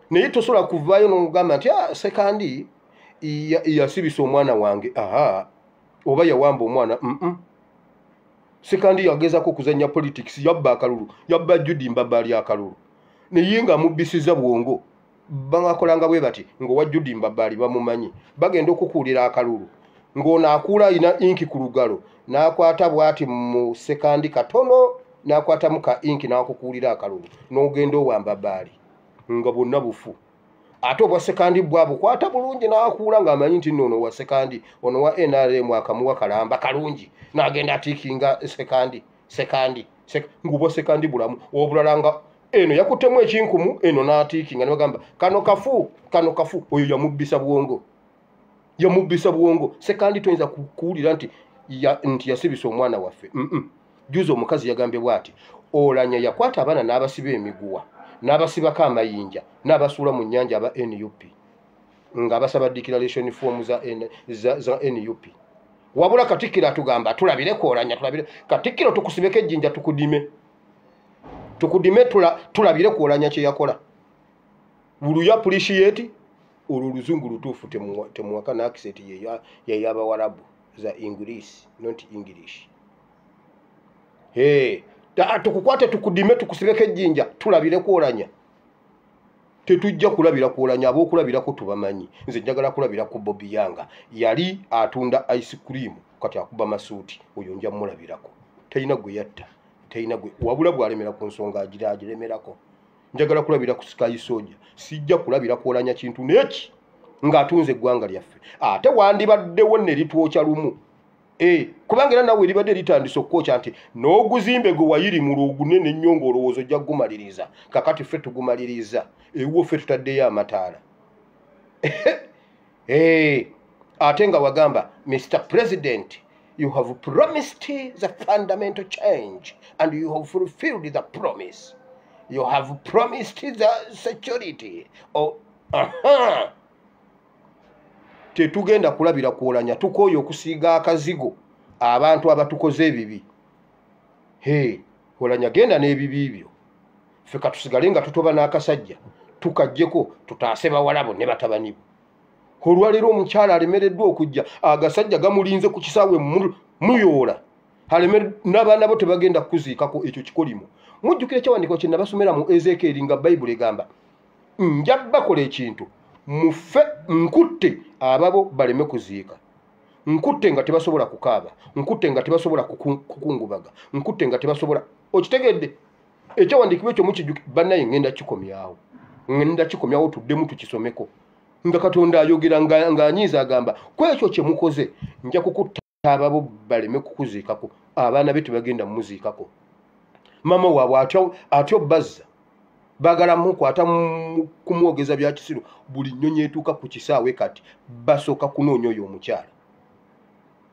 Naye tosobola kuvaayo n'ogamba nti, ah, Sekandi yasibisa omwana wange, aha, oba yawamba omwana. Sekandi yagezaako okuzannya politics, yabba akalulu, yabba Judi Mbabaali akalulu, naye nga mubbisiza bwongo. Bangakolanga bwe bati ng'owa Judi Mbabaali bamumanyi, bagenda okukuulira akalulu, ng'ono akuula alina inki ku lugalo, n'akwata bw'ati mu Sekandi katono, n'akwatamu ka inki n'akukuulira akalulu, n'ogenda owa Mbabaali nga bwonna bufu. Ate obwa Sekandi bwabukwata bulungi, n'akuula ng'amanyi nti nno ono wa Sekandi, ono wa NRM, akamuwa kalamba kalungi, n'agenda atiikinga Sekandi, Sekandi, ng'obwa Sekandi bulamu. Obulala nga eno yakuttemu ekinkumu, eno n'atiikinga, ne bagamba kano kafu, kano kafu. Oyo yamubbisa bwongo, yamubbisa bwongo. Sekandi toyinza kuwulira nti nti yasibisa omwana waffe. Juzi omukazi yagambye bw'ati, Olanya yakwata abaana n'abasiba emiguwa, n'abasibako amayinja, n'abasuula mu nnyanja aba NUP, nga basaba declaration form za NUP. Wabula Katikkiro atugamba tulabireko Olanya, tulabire. Katikkiro, tukusibeko ejjinja, tukudime, tukudime, tulabire ku Olanya kye yakola. Will you appreciate? Olwo oluzungu lutuufu, temuwakana. Accent yey'Abawarabu za English, not English. Hey, tukukwate, tukudime, tukusibeko ejjinja, tulabire ku Olanya. Tetujja kulabira ku Olanya, ab'okulabirako tubamanyi. Nze njagala kulabira ku Bobi Yanga. Yali atunda ice cream, kati akuba masuuti. Oyo nja mulabirako, talina gwe yatta, talina gwe wabula bw'alemera ku nsonga agira agiremerako. Njagala kulabira ku Sky Soja, sijja kulabira ku Olanya kintu neki ng'atunze eggwanga lyaffe. Ate wandibaddewo ne litwokya lumu. Kubanga era nawe eribadde litandise okukwokya nti n'oguzimbe gwe wayirimula ogunene ennyo ng'olowooza ojja kugumaliriza. Kakati ffe tugumaliriza ewuwo, ffe tutaddeyo amataala. Ate nga wagamba, Mr President, you have promised the fundamental change and you have fulfilled the promise. You have promised the security. Oh, aha. Tetugenda kulabira kwolanya. Tukooye okusiiga akazigo abantu abatukoze ebibi. He, Olanya, genda n'ebibi byo, ffe katusigale nga tutoba n'akasajja tukajjeko, tutaase bawalabo ne batabani bo. Olwaleero omukyala alemereddwa okujja, agasajja gamulinze ku kisaawe muyoola, n'abaana bo tebagenda kukuziikako. Ekyo kikolimo. Mujjukira ekyawandiiko kye nabasomera mu Ezeekyeri nga Bayibuli egamba, nja bakola ekintu mufe, nkutte ababo baleme kuziika, nkutte nga tebasobola kukaaba, nkutte nga tebasobola kukungubaga, nkutte nga tebasobola. Okitegedde ekyawandiikibwa ekyo? Mukijjuki bannaye? Ngenda kikomyawo, ngenda kikomyawo, tuddemu tukisomeko nga Katonda ayogera ng'anyiiza, agamba ku ekyo kye mukoze, nja kukutta ababo baleme kukuziikako. Abaana be tebagenda mumuziikako. Mama waabwe atyo bazza baagala mukwata kumwogeza bya kisiru. Buli nnyonyi etuuka ku kisaawe kati basooka kunoonya oyo omukyala,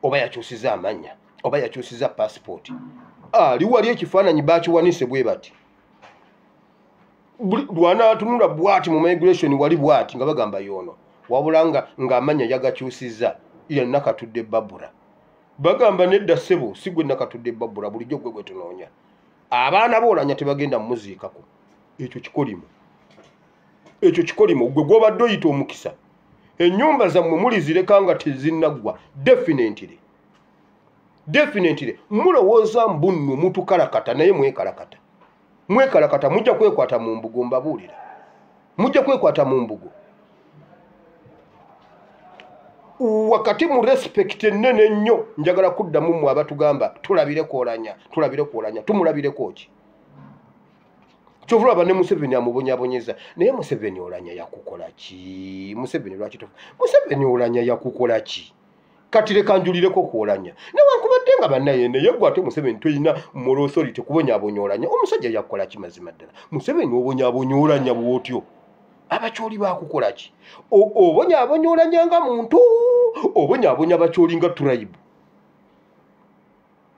oba yakyusiza amannya oba yakyusiza pasipooti. Ali wali ekifaananyi bakiwanise bwe bati, lwanaatunula bwati mu migration wali bwati nga bagamba yoono, wabula ng'amannya yagakyusiza, ye Nakatudde Babura. Bagamba nedda ssebo, si gwe Nakatudde Babura bulijjo gwe gwe tunoonya. Abaana boolanya tebagenda mumuziikako. Ekyo kikolimo, ekyo kikolimo. Gwe gwobadde oyita omukisa, ennyumba zammwe mulizireka nga tezinnaggwa. Definitely, definitely mulowooza mbu nno mutukalakata, naye mwekalakata, mwekalakata. Mujja kwekwata mu mbugo, mbabuulira, mujja kwekwata mu mbugo. Wakati mu respect ennene ennyo, njagala kuddamu mmwe abatugamba tulabireko Olanya, tulabireko Olanya. Tumulabireko ki? Kyova olaba ne Museveni amubonyabonyeza. Naye Museveni, Olanya yakukola ki? Museveni, lwaki? Museveni, Olanya yakukola ki? Kati leka njulireko ku Olanya, newankubadde nga bannaye, naye gwe ate Museveni toyina moral authority kubonyabonya Olanya. Omusajja yakukola ki mazima ddala? Museveni, obonyabonya Olanya bw'otyo, Abakyoli bakukola ki? Obonyabonya Olanya nga muntu, obonyabonya Abakyoli nga tribe,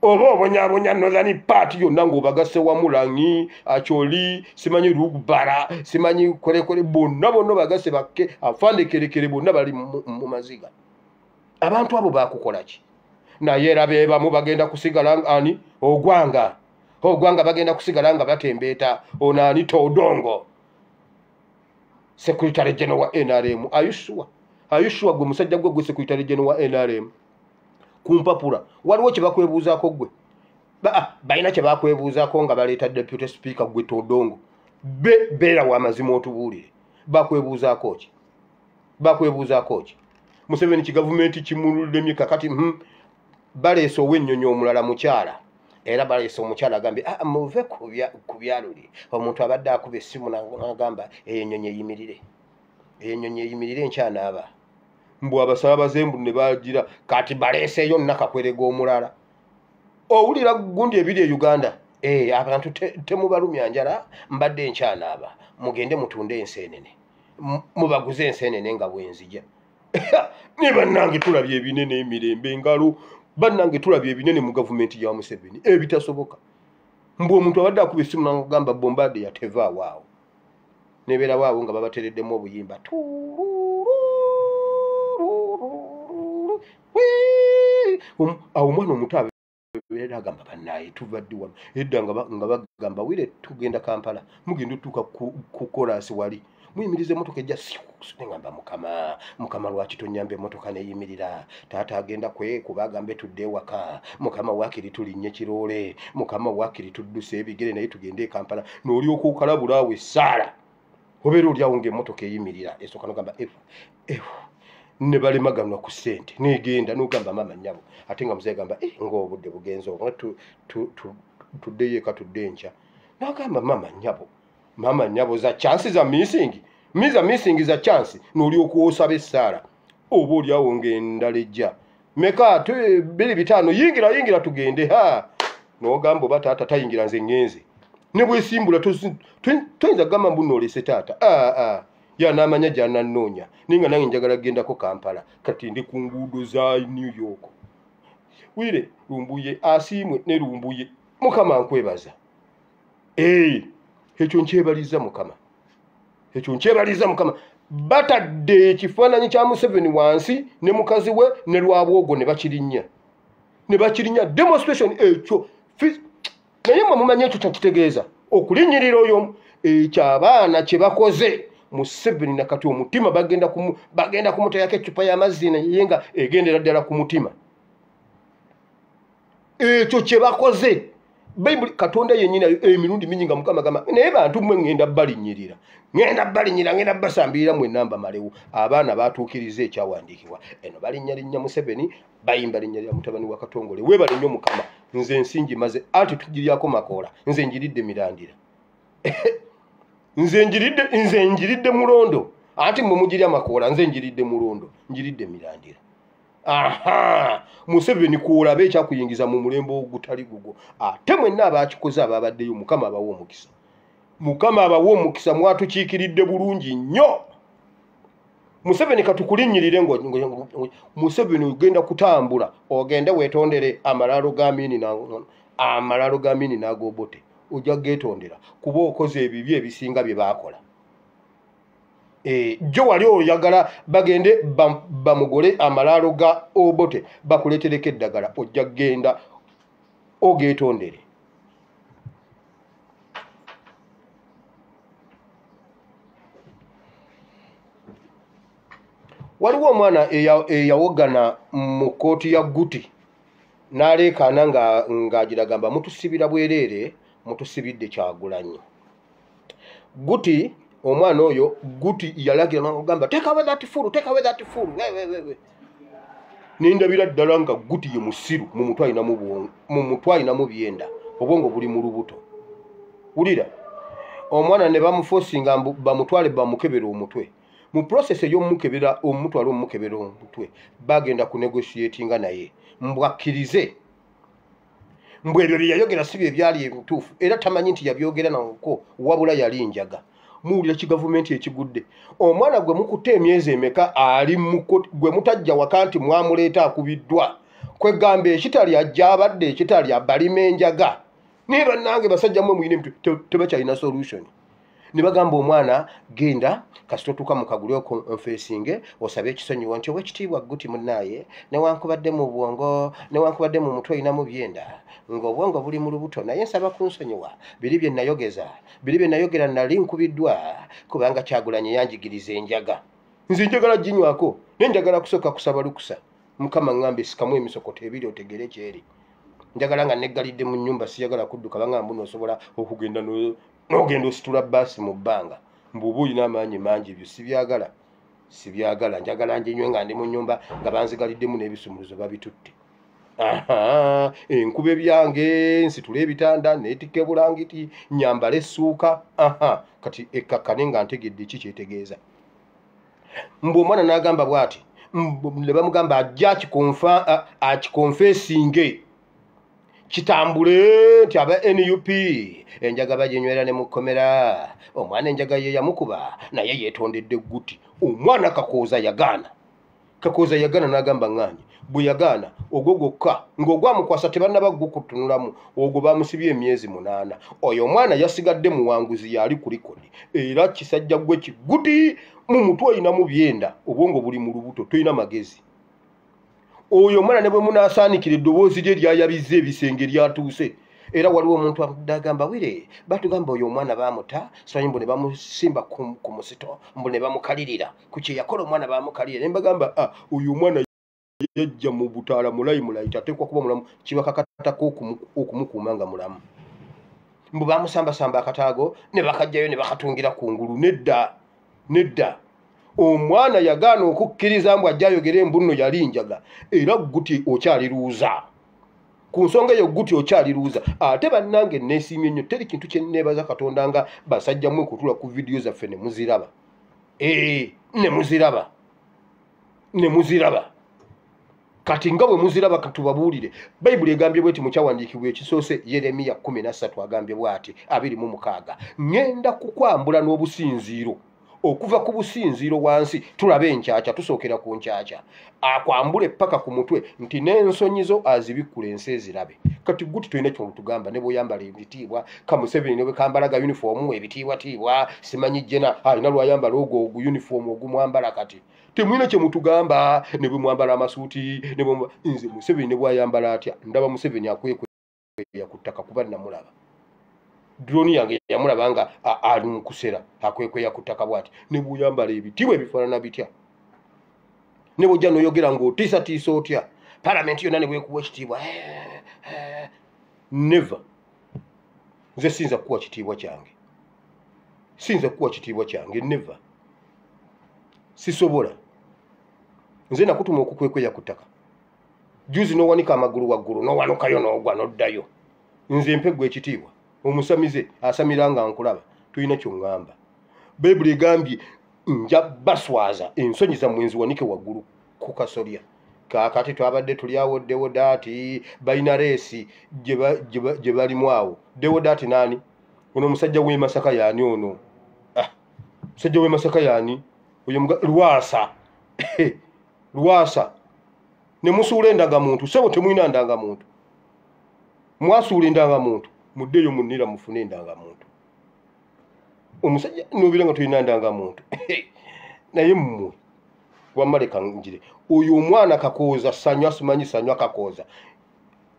oba obonyabonya northern part yonna ng'obagasse wamu, Langi, Acholi, simanyi Lugbara, simanyi Korekore, bonna bonna bagasse, bakke afandekerekere, bonna bali mu maziga. Abantu abo bakukola ki? Naye era bebamu bagenda kusigala ani Ogwanga, Ogwanga bagenda kusigala nga batembeeta ono ani, Todongo, secretary general wa NRM. Ayushuwa, ayushuwa gwe musajja gwe, gwe secretary general wa NRM ku mpapula, waliwo kye bakwebuuzaako gwe? Balina kye bakwebuuzaako nga baleeta deputy speaker? Gwe Todongo, beera w'amazima otubuulire, bakwebuuzaako ki? Bakwebuuzaako ki? Museveni kigavumenti kimulemye kakati. Baleese ow'ennyonyi omulala mukyala, era baleese omukyala agambye, ah, muve ku byaluli. Omuntu abadde akuba essimu n'agamba eyo ennyonyi eyimirire, eyo ennyonyi eyimirire, enkyanaaba mbu abasaabaze mbu ne bagira. Kati baleeseeyo Nakakwerega omulala. Owulira gundi ebiri e Uganda. Abantu temubalumya njala, mbadde enkyanaaba, mugende mutunde enseenene, mubaguze enseenene nga bwenzija. Ne bannange tulabye ebinene, emirembe engalo. Bannange tulabye ebinene mu gavumenti ya Museveni ebitasoboka. Mbu omuntu abadde akuba essimu nagamba bombade yatevaawo awo, nebeerawo awo nga babatereddemu obuyimba. Awo omwana omuto abeera agamba, bannaye tuva ddi wano? Edda nga bagamba wire tugenda Kampala, mugenda otuuka ku kolansi wali muyimiriza emotoka ejja. Ngamba Mukama, Mukama, lwaki tonyamba emotoka neyimirira? Taata agenda kwekuba agambe tudde ewaka. Mukama, wakiri tulinnye kiroole. Mukama, wakiri tudduse ebigere naye tugende e Kampala. N'olyoka okalabula awo essaala, obeera oliawo ngaemotoka eyimirira, esooka nogamba f f, ne balemaganwa ku ssente, negenda nogamba maama nnyabo. Ate nga muzeyi gamba, eh, ng'obudde bugenze, oba tuddeyo eka, tudde enkya. Nagamba maama nnyabo, maama nnyabo, za chance za missing miza missing za chance. N'olyoka osaba essaala, oba oliawo ng'endala ejja meka 25, yingira, yingira tugende. Ha, n'ogamba oba taata tayingira, nze ŋŋenze ne bwesimbula. Toyinza kugamba mbu noolese taata. Aa, yanamanya gyananoonya, naye nga nange njagala kugendako Kampala. Kati ndi ku nguudo za New York. Wire Lumbuye asiimwe ne Lumbuye. Mukama nkwebaza. Ee, ekyo nkyebaliza Mukama, ekyo nkyebaliza Mukama. Batadde ekifaananyi kya Museveni wansi ne mukazi we ne Lwabwogo ne bakirinnya, ne bakirinnya demonstration ekyo. Naye mwe mumanyi ekyo kyakitegeeza okulinnyirira oyo? Ekyo abaana kye bakoze. Museveni nakati omutima bagenda kumuteekako eccupa y'amazzi naye nga egendera ddala ku mutima. Ekyo kye bakoze. Bayibuli Katonda yennyini emirundi mingi nga Mukama agamba naye bantu mmwe ŋŋenda balinnyirira, ŋŋenda balinnyira, ŋŋenda basambirira mwenna mbamalewo. Abaana batuukiriza ekyawandiikibwa. Eno balinnya Museveni, bayimba linnya lya mutabani wa Katongole. Weebale nnyo Mukama, nze ensi ngimaze, anti tugiryako makoola, nze ngiridde mirandira. Nze ngiridde mulondo, anti mmwe mugirya makoola, nze ngiridde mulondo, ngiridde mirandira. Aha, Museveni kw'olaba ekyakuyingiza mu mulembe ogutali gugwo. Ate mwenna abakikoze ababaddeyo, Mukama abawe omukisa. Mukama abawe omukisa, mwatukiikiridde bulungi nnyo. Museveni katukulinnyirire Museveni ogenda kutambula ogende weetondere amalaalo ga Amini amalaalo ga Amini n'ag'Obote, ojja geetondera kuba okoze ebibi ebisinga bye baakola. Jo wali oyagala bagende bamugole amalaalo ga Obote bakuleetereko eddagala, ojja kugenda ogeetondere. Waliwo omwana eyawogana mu kkooti ya Guti n'aleekaana ng'agiragamba mutusibira bwereere, mutusibidde Kyagulanyi. Guti omwana oyo Guti yalagira n'agamba take away that fool, take away that fool. We. Nendabira ddala nga Guti ye musiru, mu mutwe alinamu byenda, obwongo buli mu lubuto. Wulira omwana ne bamufosinga bamutwale bamukebera omutwe. Mu process ey'omukebera omutwala omukebera omutwe bagenda ku negotiatinga naye mbwakkirize mbwe ebyo bye yayogera si bye byali ebituufu, era tamanyi nti yabyogera nako wabula yali njaga. Muwulira ki gavumenti ekigudde. Omwana gwe mukutte emyezi emeka ali gwe mutajja waka nti mwamuleeta akubiddwa, kwegamba ekitali ajja abadde ekitali abalima enjaga. Naye bannange basajja mmwe muyina emitwe tebakyalina solution. Ne bagamba omwana genda kasita otuuka mu kaguli okonfeesinge osabe ekisonyiwo nti owekitiibwa Guti munnaaye newankubadde mu bwongo newankubadde mu mutwe olinamu byenda ng'obwongo buli mu lubuto, naye nsaba kunsonyiwa biri bye nayogeza, biri bye nayogera nali nkubiddwa kubanga Kyagulanyi yanjigiriza enjaga. Nze njagala ginywako naye njagala kusooka kusaba lukusa. Mukama ŋŋambe sikamu emisokoto ebiri otegere kyeri. Njagala nga neggalidde mu nnyumba, siyagala kudduka bangamba mbu osobola okugenda n'ogenda ositula bbaasi mu bbanga mbu oba olina amaanyi mangi. Ebyo sibyagala, sibyagala. Njagala njinywe nga ndi mu nnyumba nga banzigaliddemu n'ebisumuluzo babitutte. Aha, enkuba ebyange, nsitule ebitanda, neetikka ebulangiti, nyambale essuuka. Aha, kati ekkakkane nga ntegedde ki kyetegeeza. Mbu omwana n'agamba bw'ati, ne bamugamba ajja akikonfeesinge kitambule nti aba NUP enjaga baginywera ne mukomera. Omwana enjaga ye yamukuba naye yeetondedde Guti. Omwana Kakooza yagaana, Kakooza yagaana n'agamba ŋŋaanyi. Bwe yagaana ogwo gwokka ng'ogwamukwasa tebannaba gukutunulamu, ogwo bamusibye emyezi 8. Oyo omwana yasigadde muwanguzi, yali ku likodi. Era kisajja gwe Kiguti mu mutwe olinamu byenda, obwongo buli mu lubuto, tolina magezi. Oyo omwana ne bwe munaasaanikira eddoboozi lye lyayabizza ebisenge lyatuuse. Era waliwo omuntu agamba wire batugamba oyo omwana baamuta, simanyi mbu ne bamusimba ku musito, mbu ne bamukalirira ku kye yakola, omwana baamukalirira. Ne mbagamba oyo omwana yajja mu butaala mulayi mulayi, tateekwa kuba mulamu, kibakakatako okumukuuma nga mulamu. Mbu baamusambasamba akataago ne bakajjayo ne bakatungira ku ngulu. Nedda, nedda. Omwana yagaana okukkiriza mbu ajja ayogere mbu nno yali njaga. Era Guti okyali luuza ku nsonga eyo, Guti okyali luuza. Ate bannange neesiimye nnyo, teri kintu kye neebaza Katonda nga basajja mmwe kutula ku vidiyo zaffe ne muziraba. Ne muziraba, ne muziraba. Kati nga bwe muziraba katubabuulire. Bayibuli egambye bw'eti mu kyawandiikibwa ekisoose Yeremiya 13 agambye bw'ati 26, ŋŋenda kukwambula n'obusinziiro okuva ku businziiro wansi, tulabe enkyakya, tusookera ku nkyakya, akwambule paka ku mutwe nti n'ensonyi zo azibikkula ensi ezirabe. Kati Guti tolina ky'olutugamba ne bw'oyambala ebitiibwa ka Museveni ne bwe kambalaga yunifoomu ebitiibwatiibwa, simanyi jjena alina lw'ayambala ogwo oguyunifoomu ogumwambala. Kati temulina kye mutugamba ne bwe mwambala amasuuti ne bwe nze Museveni ne bw'ayambala atya, ndaba Museveni akwekwera ku ttaka kuba namulaba. Drone yange yamulaba nga ali mu kusera akwekweya ku ttaka bw'ati. Ne bw'oyambala ebitiibwa ebifaanana bitya, ne bw'ojja n'oyogera ng'otiisatiisa otya, palamenti yonna ne bwekuwa ekitiibwa, never. Nze siyinza kukuwa kitiibwa kyange, siyinza kukuwa kitiibwa kyange, never, sisobola. Nze nakutuma okukwekweya ku ttaka juzi, n'owanika amagulu waggulu, n'owanukayo n'ogwa n'oddayo. Nze mpe ggwe ekitiibwa? Omusamize asamira nga nkulaba, tulina kyoŋŋamba. Bayibuli egambye nja baswaza, ensonyi zammwe nziwanike waggulu ku kasolya. Kaakati twabadde tuli awo, Deodaati balina race gye balimu awo. Deodaati naani ono? Omusajja w'e Masaka yaani ono? Ah, musajja w'e Masaka yaani oyo? Lwasa, Lwasa. Ne musuula endagamuntu. Sebo, temulina ndangamuntu, mwasuula endangamuntu. Muddeeyo munnira mufune endangamuntu. Omusajja nobeera nga tolina ndangamuntu, naye mmwe wamma leka njire. Oyo omwana Kakooza Sanywa, simanyi Sanywa Kakooza,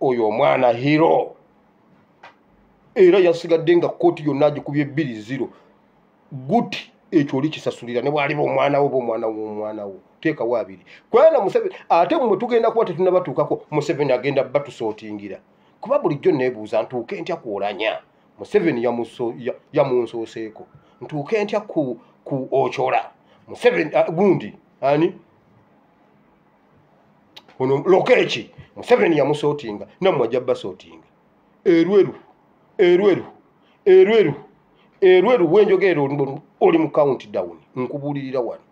oyo omwana hero, era yasigadde nga kooti yonna agikubye 2-0. Guti ekyo oli kisasulira, ne bwaliba omwana wo oba omwana w'omwana wo, teekawo abiri kubanga Museveni. Ate mmwe tugenda kuba tetunnabatuukako. Museveni agenda batusootingira, kuba bulijjo neebuuza ntuuke ntya kwolanya. Museveni yamunsooseeko, ntuuke ntya ku Ochola? Museveni gundi ani ono Lokeki, Museveni yamusootinga, nammwe ajja basootinga. Erweru, erweru, erweru, erweru wenjogerera oli mu count down. Nkubuulirira wano,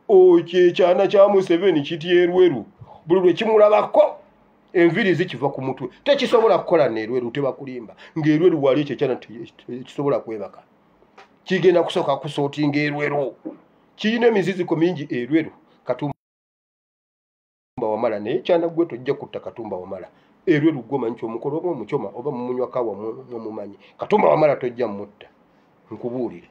okyo ekyana kya Museveni kiti erweru, buli lwe kimulabako enviiri zikiva ku mutwe, tekisobola kukola. Neerweru tebakulimba, ng'erweru wali ekyo ekyana tekisobola kwebaka, kigenda kusooka kusootinga erweru. Kirina emiziziko mingi erweru. Katumba Wamala, naye kyana gwe tojja kutta Katumba Wamala. Erweru gwe omanyi kyomukola, oba omukyoma oba mumunywa kawa, mumumanyi. Katumba Wamala tojja mutta, nkubuulire.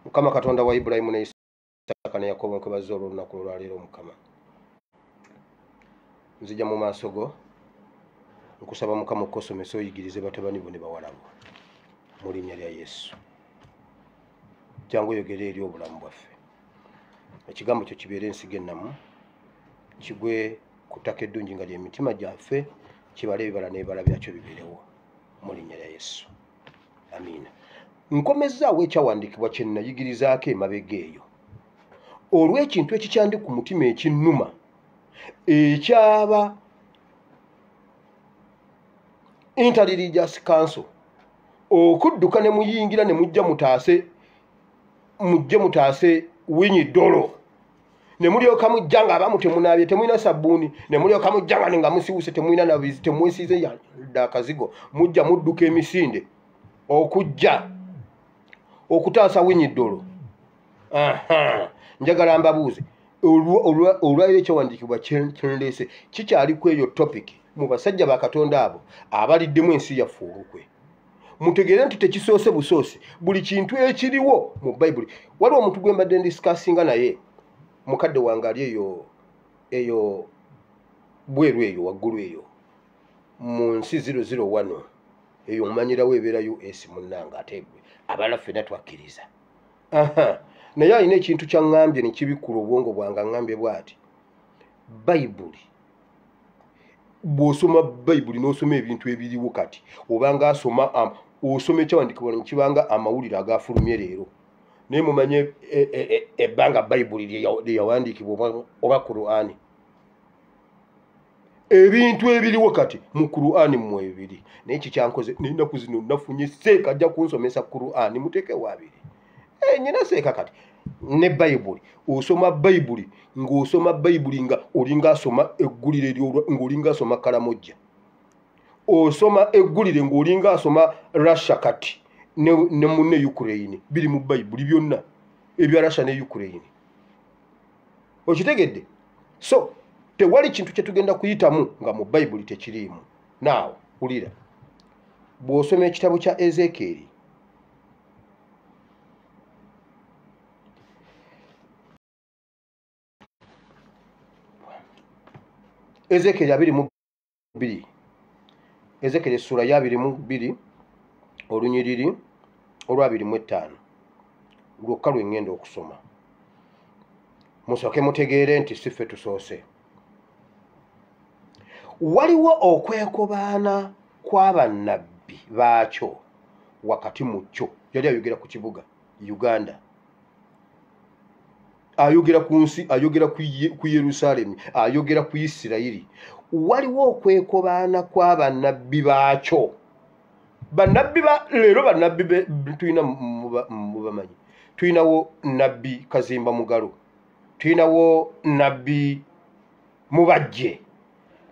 Mukama Katonda wa Ibulayimu ne Isaaka ne Yakobo, nkwebaza olw'olunaku olwaleero. Mukama, nzija mu maaso go, nkusaba Mukama okukosomesa, oyigirize batabani bo ne bawala bo mu linnya lya Yesu. Jangu oyogere eri obulamu bwaffe. Ekigambo kyo kibeere ensigo ennamu, kigwe ku ttaka eddungi nga ly'emitima gyaffe, kibale ebibala n'ebibala byakyo bibeerewo mu linnya lya Yesu, amiina. Nkomezzaawo ekyawandiikibwa kye nayigirizaako emabega eyo, olw'ekintu ekikyandi ku mutima ekinnuma ekyaba Interreligious Council okudduka ne muyingira ne mujja mutaase, mujje mutaase Winyi Dolo, ne mulyoka mujja nga abamu temunaabye, temulina sabbuuni, ne mulyoka mujja nga nga musiwuse, temulina nabizi, temwesiize yadde akazigo, mujja mudduka emisinde okujja okutaasa Winyi Dolo. Njagala mbabuuze, olwaliro ekyawandiikibwa kyenleese kikyali ku eyo topic. Mu basajja ba Katonda abo abaliddemu ensi yaffe olukwe, mutegeere nti tekisoose busoosi. Buli kintu ekiriwo mu Bayibuli, waliwo omuntu gwe mbadde ndisikasinga naye, mukadde wange ali eyo eyo bweru eyo waggulu eyo mu nsi 001 eyo, omanyirawo ebeera US, munnange, ate gwe abalala ffenna twakkiriza. Naye alina ekintu kyaŋŋambye ne kibikkula obwongo bwange. Aŋŋambye bw'ati: Bayibuli, bw'osoma Bayibuli n'osoma ebintu ebiriwo kati, obanga asoma osoma ekyawandiikibwa nekibanga amawulire agafulumye leero. Naye mumanye ebbanga Bayibuli lye yawandiikibwa oba Kur'ani, ebintu ebiriwo kati mu Kur'ani mmwe ebiri. Naye kikyankoze n'ennaku zino nafunye seeka ajja kunsomesa Kur'ani, muteekewo abiri. Nyina seeka kati ne Bayibuli. Osoma Bayibuli ng'osoma Bayibuli nga olinga asoma eggulire, ng'olinga asoma Kalamojja, osoma eggulire ng'olinga asoma Russia kati ne munne Ukraine. Biri mu Bayibuli byonna ebya Russia ne Ukraine, okitegedde? So tewali kintu kye tugenda kuyitamu nga mu Bayibuli tekiriimu. Naawe wulira, bw'osoma ekitabo kya Ezekeeri, Ezekeeri 22. Ezekiel essula ya 22 olunyiriri olwa 25 lwokka lwe ŋŋenda okusoma, musooke mutegeere nti si ffe tusoose. Waliwo okwekobaana kw'abannabbi baakyo wakati mu kyo. Yali ayogera ku kibuga Uganda, ayogera ku nsi, ayogera ku Yerusaalemi, ayogera ku Isirayiri. Waliwo okwekobaana kw'abannabbi baakyo. Bannabbi ba leero, bannabbi tulina mubamanyi, tulinawo Nabbi Kazimba Mugalo, tulinawo Nabbi Mubajje,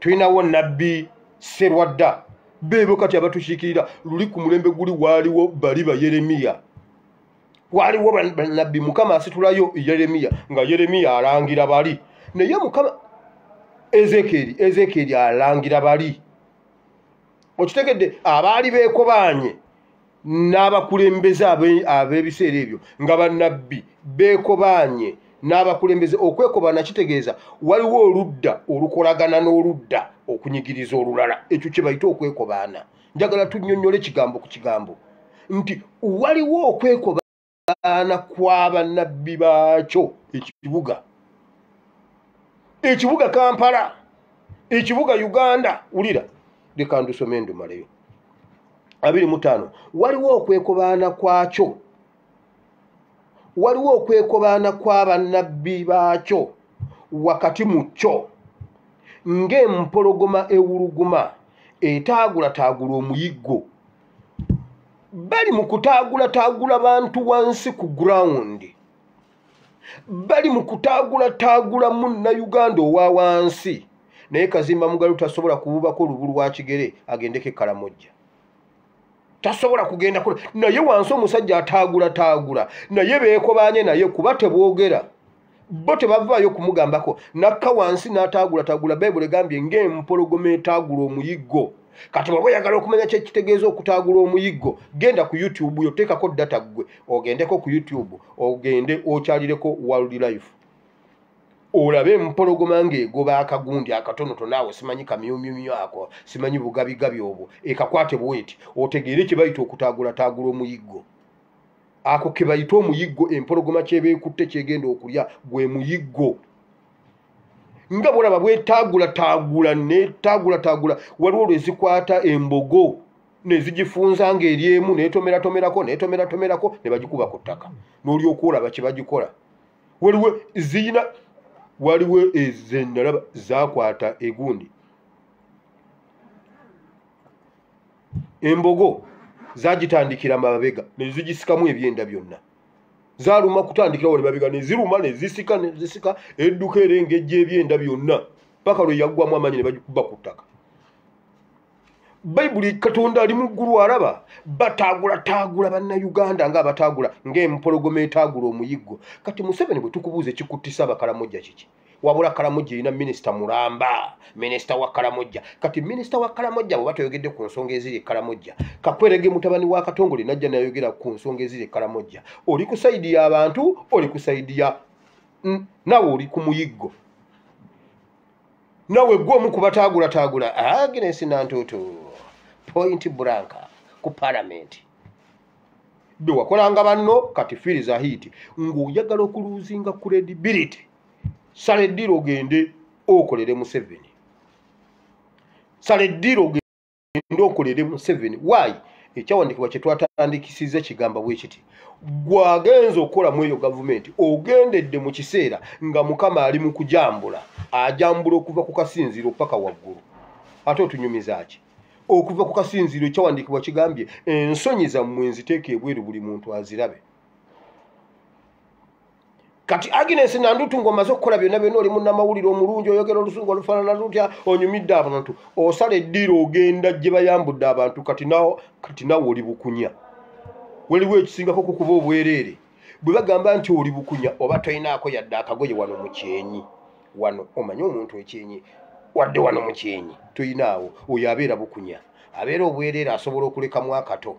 tulinawo Nabbi Serwadda. Beebo kati abatukiikirira. Luli ku mulembe guli waaliwo bali ba Yeremiya, waliwo bannabbi. Mukama asitulayo Yeremiya, nga Yeremiya alangira bali, naye Mukama Ezekyeri alangira bali. Okitegedde? Abaali beekobaanye n'abakulembeze ab'ebiseera ebyo, nga bannabbi beekobaanye n'abakulembeze. Okwekobaana kitegeeza waliwo oludda olukolagana n'oludda okunyigiriza olulala. Ekyo kye bayita okwekobaana. Njagala tunnyonnyole kigambo ku kigambo nti waliwo okwekobaana kw'abannabbi baakyo. Ekibuga Kampala, ekibuga Uganda. Wulira, leka ndusome ndumaleyo. 25, waliwo okwekobaana kwakyo, waliwo okwekobaana kw'abannabbi baakyo wakati mu kyo, ng'empologoma ewuluguma etaagulataagula omuyiggo. Bali mu kutaagulataagula bantu wansi ku ground, bali mu kutaagulataagula munnayuganda owa wansi. Naye Kazimba Mugalu tasobola kuwubako olubu lwa kigere agendeko Ekalamojja, tasobola kugenda. Naye wansi omusajja ataagulataagula, naye beekobaanye naye kuba teboogera, bo tebavaayo kumugambako. Nakka wansi n'ataagulataagula. Bayibuli egambye ng'empologoma etaagula omuyiggo. Kati bw'oba oyagala okumanya kyekitegeeza okutaagula omuyiggo, genda ku YouTube yo, teekako data ggwe, ogendeko ku YouTube, ogende okyalireko World Life, olabe empologoma ng'egoba akagundi akatonotono awo, simanyi kamyumyumyu ako, simanyi bugabigabi obwo, ekakwate bweti, otegeere kye bayita okutaagulataagula omuyiggo. Ako ke bayita omuyiggo. Empologoma kyebeekutte kyegenda okulya gwe muyiggo. Nga bwolaba bwetaagulataagula netaagulataagula, waliwo lwe zikwata embogo ne zigifunza ng'eri emu, neetomeratomerako neetomeratomerako ne bagikuba ku ttaka, n'olyoka olaba kye bagikola. Waliwo ziyina, waliwo ezenalaba zakwata egundi embogo, zagitandikira mabega ne zigisikamu ebyenda byonna. Zaluma kutandikira wali mabega ne ziruma ne zisika ne zisika, edduka erengejja ebyenda byonna paka lwe yaggwamu amaanyi ne bagikuba ku ttaka. Bayibuli, Katonda ali mu ggulu alaba. Bataagulataagula Bannayuganda nga abataagula ng'empologoma etaagula omuyiggo. Kati Museveni, bwe tukubuuza ekikuttisa Abakalamojja kiki? Wabula Kalamojja erina minisita mulamba, minisita wa Kalamojja. Kati minisita wa Kalamojja bwe batoyogedde ku nsonga eziri e Kalamojja, Kakwerege mutabani wa Katongole najja nayogera ku nsonga eziri e Kalamojja, oli ku side y'abantu, oli ku side ya nawe oli ku muyiggo, nawe gwe omu ku bataagulataagula. Agnes Nantutu point blank ku palamenti bwe wakolanga banno. Kati fiiriza hiiti ng'oyagala okuluzinga credibility, sala eddiiro ogende okolere Museveni, sala eddiiro ogende okolere Museveni. Why? Ekyawandiikibwa kye twatandikisiza kigamba bwe kiti: gwagenza okukolamu eyo gavumenti, ogendedde mu kiseera nga Mukama ali mu kujambula, ajambula okuva ku kasinziiro paka waggulu. Ate otunyumiza ki okuva ku kasinziiro? Ekyawandiikibwa kigambye, ensonyi zammwe nziteeka ebweru buli muntu azirabe. Kati Agnes Nandutu, ng'omaze okukola byonna byonna, oli munnamawulire omulungi, oyogera olusungu olufaanana lutya, onyumidde abantu, osala eddiiro ogenda gye bayambudde abantu. Kati naawe oli bukunya. Waliwo ekisingako kukuba obwereere? Bwe bagamba nti oli bukunya, oba tolinaako yadde akagoye wano mu kyenyi wano, omanye omuntu ekyenyi wadde wano mu kyenyi toyinaawo, oyo abeera bukunya, abeera obwereere. Asobola okulekamu akato,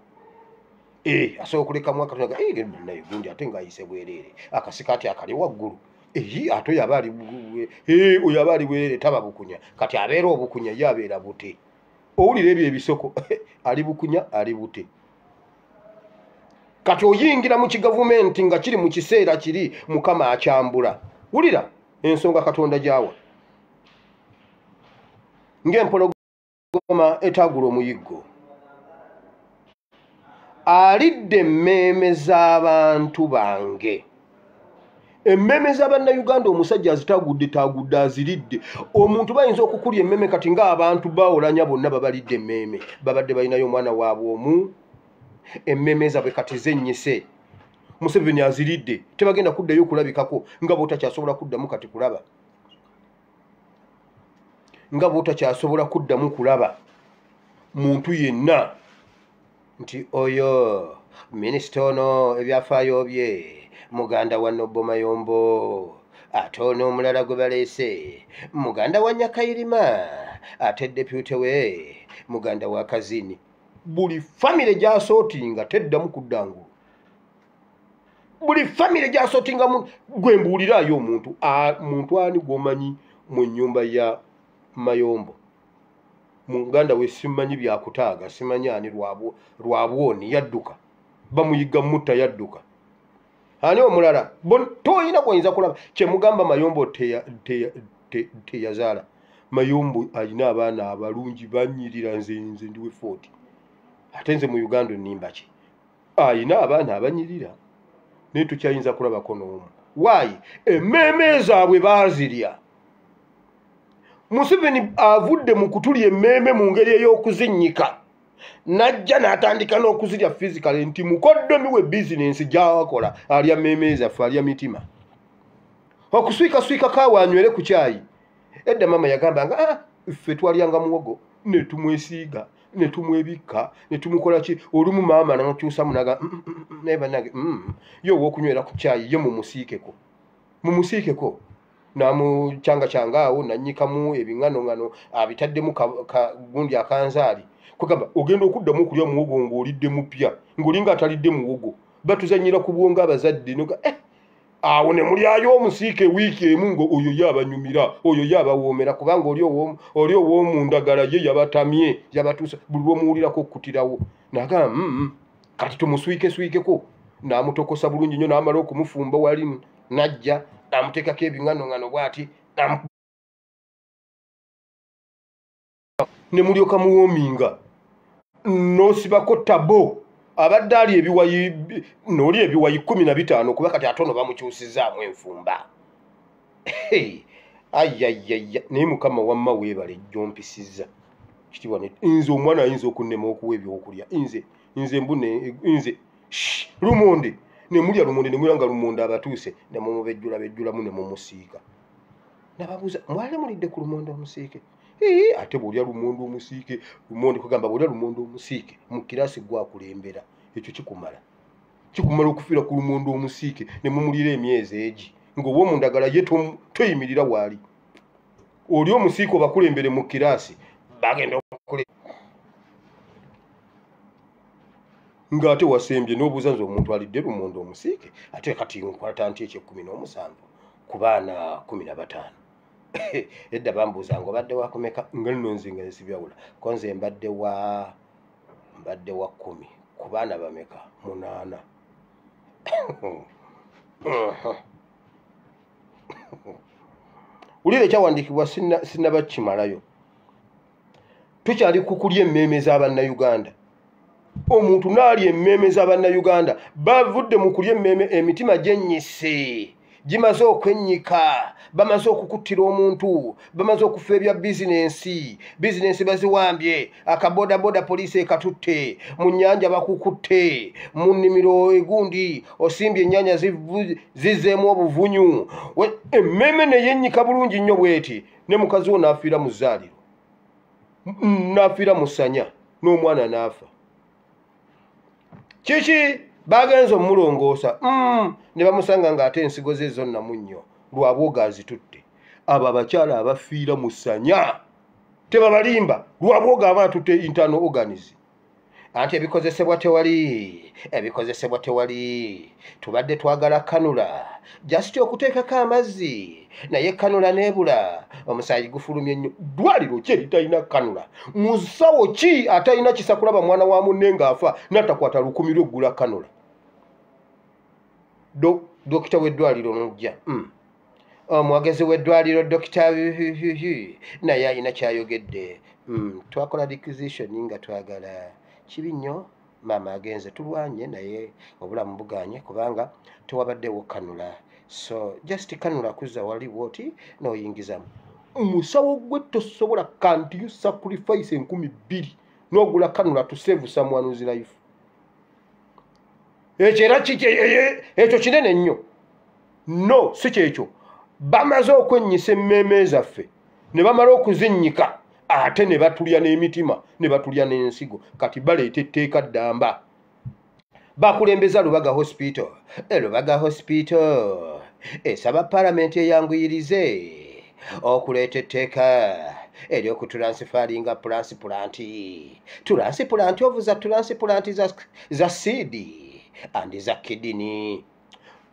asobola okulekamu akato naye gundi ate ng'ayise bwereere, akasikaati akali waggulu, ate oyo aba ali oyo aba ali bwereere, taba bukunya. Kati abeera obukunya ye abeera bute. Owulira ebyo ebisoko ali bukunya ali bute. Kati oyingira mu kigavumenti nga kiri mu kiseera kiri Mukama akyambula. Wulira ensonga Katonda gy'awa. Ng'empologoma etaagula omuyiggo. Alidde emmeeme z'abantu bange. Emmeme z'abannayuganda omusajja azitagudde tagudde aziridde. Omuntu bayinza okukulya emmeme kati ng'abantu bawolanya bonna babalidde emmeme. Babadde balinayo omwana waabwe omu. Emmeme zaabwe kati zennyise. Museveni aziridde. Tebagenda kuddayo okulabikako nga bw'otakyasobola kuddamu kati kulaba. Nga bw'otakyasobola kuddamu kulaba muntu yenna nti oyo minisita ono ebyafaayo bye muganda wa Nobbo Mayombo, ate ono omulala gwe baleese muganda wa Nyakayirima, ate deputy we muganda wa Kazini. Buli famire gy'asootinga teddamu kudda ngulu. Buli famire gy'asootinga gwe mbuuliraayo omuntu muntu ani gw'omanyi mu nnyumba ya Mayombo? Muganda we simanyi byakutaaga, simanyi ani lwabwoni yadduka, bamuyigga mutta yadduka. Ani omulala toyina gwoyinza kulaba kyemugamba Mayombo teyazaala. Mayombo alina abaana abalungi banyirira, nze ndiwe 40 ate nze mu Uganda nnimba ki? Alina abaana abanyirira naye tukyayinza kulabako n'omu. Waayi emmeeme zaabwe baazirya. Museveni avudde mu kutulya emmeeme mu ngeri ey'okuzinnyika, najja n'atandika n'okuzirya physically nti mukoddomi we bizinensi gy'akola alya mmeeme zaffe, alya mitima. Okuswikaswika kaawa anywere ku kyayi. Edda maama yagambanga ffe twalyanga muwogo ne tumwesiiga ne tumwebikka ne tumukola ki. Olumu maama n'akyusamu n'agamba naye bannange ye ow'okunywera ku kyayi ye mumusiikeko, mumusiikeko. N'amucangacanga awo nannyikamu ebiŋŋanoŋŋano abitaddemu gundi akanzaali. Kugamba ogenda okuddamu okulya muwogo ng'olidde mupya, ng'olinga atalidde muwogo. Batuzannyira ku bwongo abazadde noga awo ne mulyayo omusiike wiiki emu ngo oyo ye abanyumira, oyo ye abawoomera, kubanga oli ow'omundagala ye yabatamye, yabatuusa buli lw'omuwulirako okukutirawo. N'agamba kati tumuswikeswikeko. N'amutokosa bulungi nnyo n'amala okumufumba wali n'ajja n'amuteekako ebiŋŋanoŋŋano bw'ati ne mulyoka muwoominga. N'osibako tabo abadde ali ebiwayi n'oli ebiwayi 15 kuba kati ate ono bamukyusizaamu enfumba. Ayayaya, naye Mukama wamma weebale gy'ompisizza. Kitiibwa nze omwana ayinza okunnema okuwa ebyokulya. Nze mbune nze lumonde ne mulya lumonde ne mulya nga lumonde abatuuse ne mumubejjula bejjulamu ne mumusiika. Nababuuza mwali mulidde ku lumonde omusiike? Ate bw'olya lumonde omusiike, lumonde kugamba bw'olya lumonde omusiike mu kiraasi gwakulembera, ekyo kikumala. Kikumala okufiira ku lumonde omusiike ne mumulira emyezi egi ng'ow'omundagala ye toyimirira waali. Oli omusiike obakulembere mu kiraasi bagenda okule ng'ate wasembye n'obuuza nze omuntu alidde lumonde omusiike ate kati nkwata nti ekyo 17 ku baana 15. Edda bambuuza ngo obadde wakumeka nga nno nze nga nsibyawula ko nze mbadde wa 10 ku baana bameka 8. Wulira ekyawandiikibwa sinnaba kukimalayo. Tukyali ku kulya emmeeme z'abannayuganda. Omuntu n'alya emmeeme z'abannayuganda bavudde mu kulya emmeeme, emitima gyennyise, gimaze okwennyika, bamaze okukuttira omuntu, bamaze okufa ebya bizinensi, bizinensi baziwambye, akabodaboda poliisi ekatutte, mu nnyanja bakukutte, mu nnimiro egundi osimbye ennyaanya zizzeemu obuvunyu. Emmeeme ne yennyika bulungi nnyo bw'eti, ne mukazi wo n'afiira mu zzaaliro, n'afiira mu ssanya, n'omwana n'afa. Kiki bagenze omulongoosa ne bamusanga ng'ate ensigo ze zonna munnyo lwabwoga azitutte. Abo abakyala abafiira mu ssanya tebabalimba, lwabwoga aba atutte internal organs. Anti ebikozesebwa tewali, ebikozesebwa tewali. Tubadde twagala kanula just okuteekako amazzi, naye kanula n'ebula, omusaayi gufulumye nnyo. Ddwaliro ki eritalina kanula? Musawo ki atalina kisa kulaba mwana wa munne ng'afa n'atakwata 1000 lw'oggula kanula? Dokita w'eddwaliro n'ojja, omwogezi w'eddwaliro dokita naye alina kyayogedde. Twakola requisition nga twagala kibi nnyo, maama agenze, tulwanye naye obulamu buganye kubanga tewabaddewo kanula. So just kanula kuzza wali bwoti n'oyingizamu. Musawo gwe tosobola, can't you sacrifice 2000 n'ogula kanula to save someone's life? Ekyo era ekyo kinene nnyo. No, si kyekyo. Bamaze okwennyisa emmeeme zaffe ne bamala okuzinnyika, ate ne batulya n'emitima ne batulya n'ensigo. Kati baleeta etteeka ddamba, bakulembeza Lubaga Hospital. Lubaga Hospital esaba palamenti eyanguyirize okuleeta etteeka ery'okutransifaringa transplant, transplant of za transplant za seed and za kidney.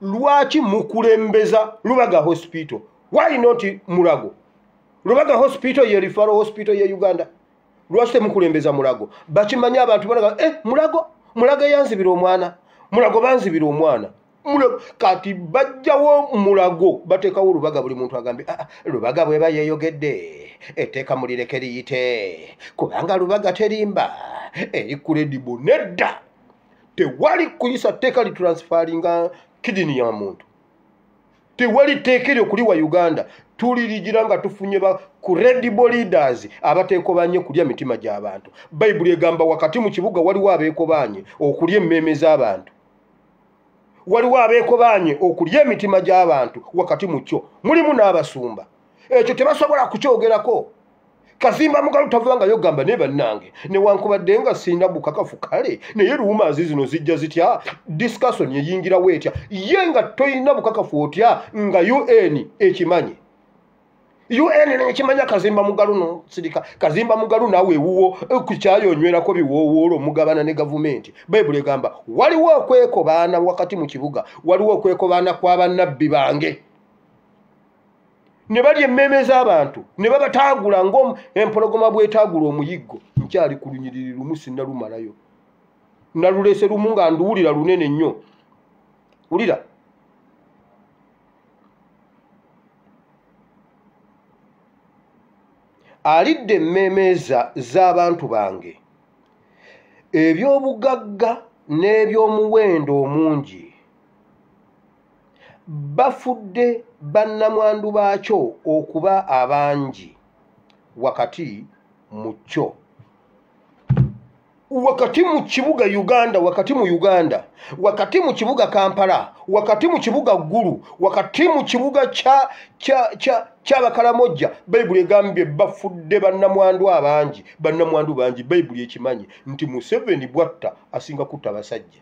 Lwaki mukulembeza Lubaga Hospital? Why not Mulago? Lubaga Hospital ye referral hospital ye Uganda. Lwaki temukulembeza Mulago? Bakimanya abantu balaga, Mulago, Mulago yanzibira omwana, Mulago banzibira omwana. Mulago, kati bajjawo Mulago, bateekawo Lubaga. Buli muntu agambe, ah, Lubaga bweba yeeyogedde, etteeka mulireke liyite, kubanga Lubaga terimba, eri credible. Nedda, tewali kuyisa tteeka litransfaringa kidney ya muntu. Tewali tteeka eryo kuliwa Uganda. Tulirigira nga tufunye ba credible leaders abateekobanye kulya mitima gy'abantu. Bayibuli egamba wakati mu kibuga waliwo abeekobanye okulya emmeeme z'abantu, waliwo abeekobanye okulya emitima gy'abantu. Wakati mu kyo mulimu n'abasumba, ekyo tebasobola kukyogerako. Kazimba Mugalu tavangayo gamba naye bannange, newankubadde nga sirina bukakafu kale, naye rumours zino zijja zitya? Discussion eyingirawo etya? Ye nga toyina bukakafu otya nga UN ekimanyi? UN nekimanya. Kazimba Mugalu no sirika. Kazimba Mugalu naawe ewuwo ku kyayo onywerako biwoowoolo, mugabana ne gavumenti. Bayibuli egamba waliwo okwekobaana wakati mu kibuga, waliwo okwekobaana kw'abannabbi bange ne balya emmeeme z'abantu ne babataagula ng'empologoma bwetaagula omuyiggo. Nkyali ku lunyiriri lumu, sinnalumalayo, nalulese lumu nga nduwulira lunene nnyo. Wulira, alidde emmeeme z'abantu bange, eby'obugagga n'eby'omuwendo omungi, bafudde bannamwandu baakyo okuba abangi wakati mu kyo. Wakati mu kibuga Uganda, wakati mu Uganda, wakati mu kibuga Kampala, wakati mu kibuga Ggulu, wakati mu kibuga ky'Abakalamojja, Bayibuli egambye bafudde bannamwandu abangi, bannamwandu bangi. Bayibuli ekimanyi nti Museveni bwatta asinga kutta basajja.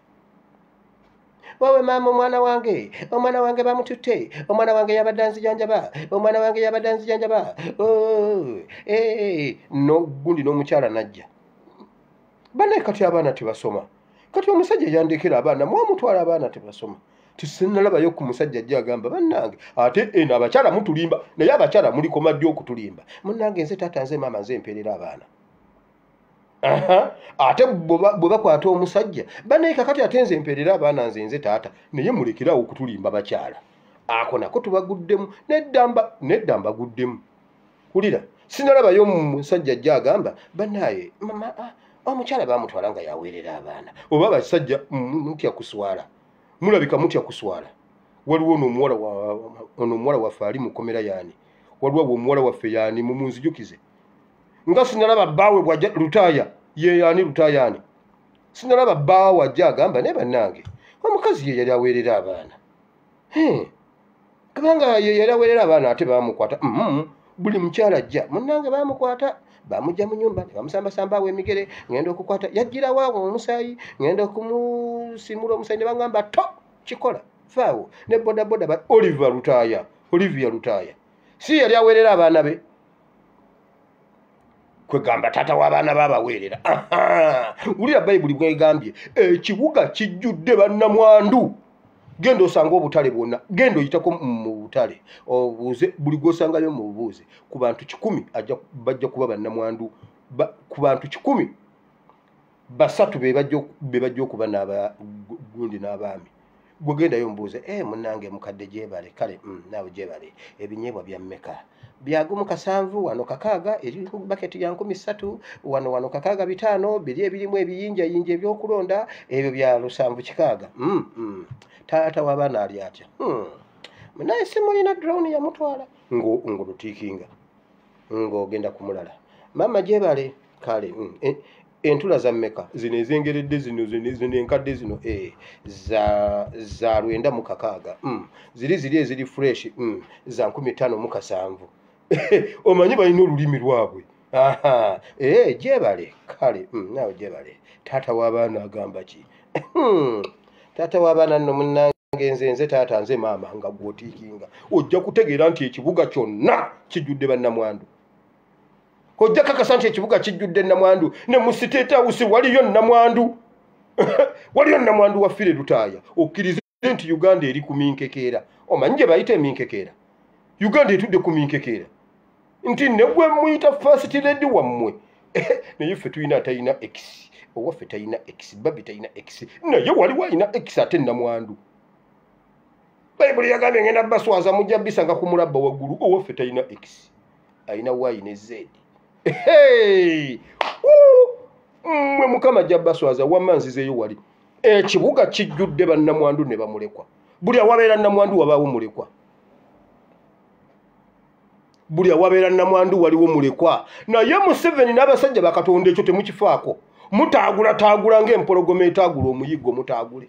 Wowe maama, omwana wange, omwana wange bamututte, omwana wange yabadde anzijanjaba, omwana wange yabadde anzijanjaba. Oh, no gundi n'omukyala najja bannaye. Kati abaana tebasoma, kati omusajja yandekera abaana, mwamutwala, abaana tebasoma. Tisinalabayo ku musajja ajja agamba bannange, ate eno abakyala mutulimba, naye abakyala mulikoma ddi okutulimba? Munnange, nze taata, nze maama, nze mpeerera abaana. Ate bwe bakwata omusajja, bannaye kakati ate nze mpeerera abaana, nze taata. Naye mulekerawo okutulimba bakyala, ako nako tubaguddemu. Nedda, nedda, mbaguddemu. Wulira, sinalabayo musajja ajja agamba bannaye mama, omukyala bamutwala nga yaweerera abaana. Oba abasajja mutya kuswala, mulabika mutya kuswala. Waliwo ono omuwala waffe ali mukomera yaani, waliwo omuwala waffe yaani, mumunzijukize, nga sinalaba bbaawe bwajja. Lutaaya ye yaani? Lutaaya ani? Sinalaba bbaawe ajja agamba naye bannange omukazi ye yali aweerera abaana, kubanga ye yali aweerera abaana ate bamukwata. Buli mukyala ajja, munnange bamukwata, bamugja mu nyumba ne bamusambasamba awo emigere, ngenda okukwata yajjirawo awo omusaayi, ngenda okumusimula omusaayi ne baŋŋamba to kikola faawo ne bodaboda ba Oliver Lutaaya, Olivia Lutaaya si yali aweerera abaana be? Kwegamba taata w'abaana baabaweerera. Wulira Bayibuli bwegambye, ekibuga kijjudde bannamwandu. Genda osanga obutale bwonna, genda oyitako mu butale obuuze buli gw'osangayo, mubuuze ku bantu 100 bajja kuba bannamwandu. Ku bantu 100, 3 be bajja okuba n'abagundi n'abaami. Gwegendayo mubuuze, e munnange mukadde gyebale, kale naawe gyebale, ebinyeebwa bya mmeka? Byagumu 7, wano 6, eri baketi ya 3000, wano 65, biri ebirimu ebiyinjayinja ebyokulonda ebyo bya 76. Taata w'abaana ali atya? Naye simulina drone yamutwala ng'olutiikinga ng'ogenda ku mulala. Maama gyebale, kale entula za mmeka? Zino ezengeredde zino enkadde zino za 96. Ziri eziri fresh za 57. Omanyi balina olulimi lwabwe. Gyebale, kale naawe gyebale. Taata w'abaana agamba ki? Taata w'abaana nno munnange, nze taata, nze maama, nga gw'otiikinga. Ojja kutegeera nti ekibuga kyonna kijjudde bannamwandu. Ojja kakasa nti ekibuga kijjudde nnamwandu. Ne mu State House waliyo nnamwandu, waliyo nnamwandu wa Fire Lutaaya. Okkirize nti Uganda eri ku minkekeera. Omanyi gye bayita eminkekeera? Uganda etudde ku minkekeera, nti ne gwe muyita first lady wammwe, naye ffe tulina atalina ex, owaffe talina ex, babi talina ex, naye waliwo alina ex ate nnamwandu. Bayibuli yagambye ngenda baswaza, mujja bisanga ku mulabba waggulu. Owaffe talina ex, alina Y ne Z. Mmwe Mukama ajja baswaza. Wamma nzizeeyo wali, ekibuga kijjudde bannamwandu ne bamulekwa. Buli awabeera nnamwandu wabaawo mulekwa, buli awabeera nnamwandu waliwo mulekwa. Naye Museveni n'abasajja bakatonda ekyo temukifaako. Mutaagulataagula ng'empologoma etaagula omuyiggo. Mutaagule,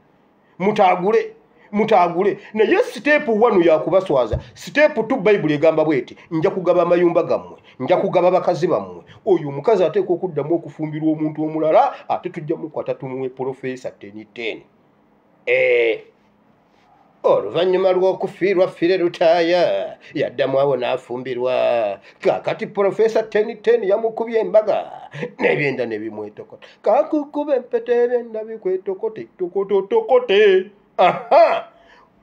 mutaagule, mutaagule. Naye step 1 yakubaswaza. Step 2, Bayibuli egamba bweti, nja kugaba amayumba gammwe, nja kugaba bakazi bammwe. Oyo omukazi ateekwa okuddamu okufumbirwa omuntu omulala, ate tujja mukwata tumuwe Profesa 1010. Oluvannyuma lw'okufiirwa Fire Lutaaya, yaddamu awo n'afumbirwa. Kaakati Profesa 1010 yamukubye embaga n'ebyenda ne bimwetokota. Kakukuba empeta, ebyenda bikwetokote tokototokote. Aha,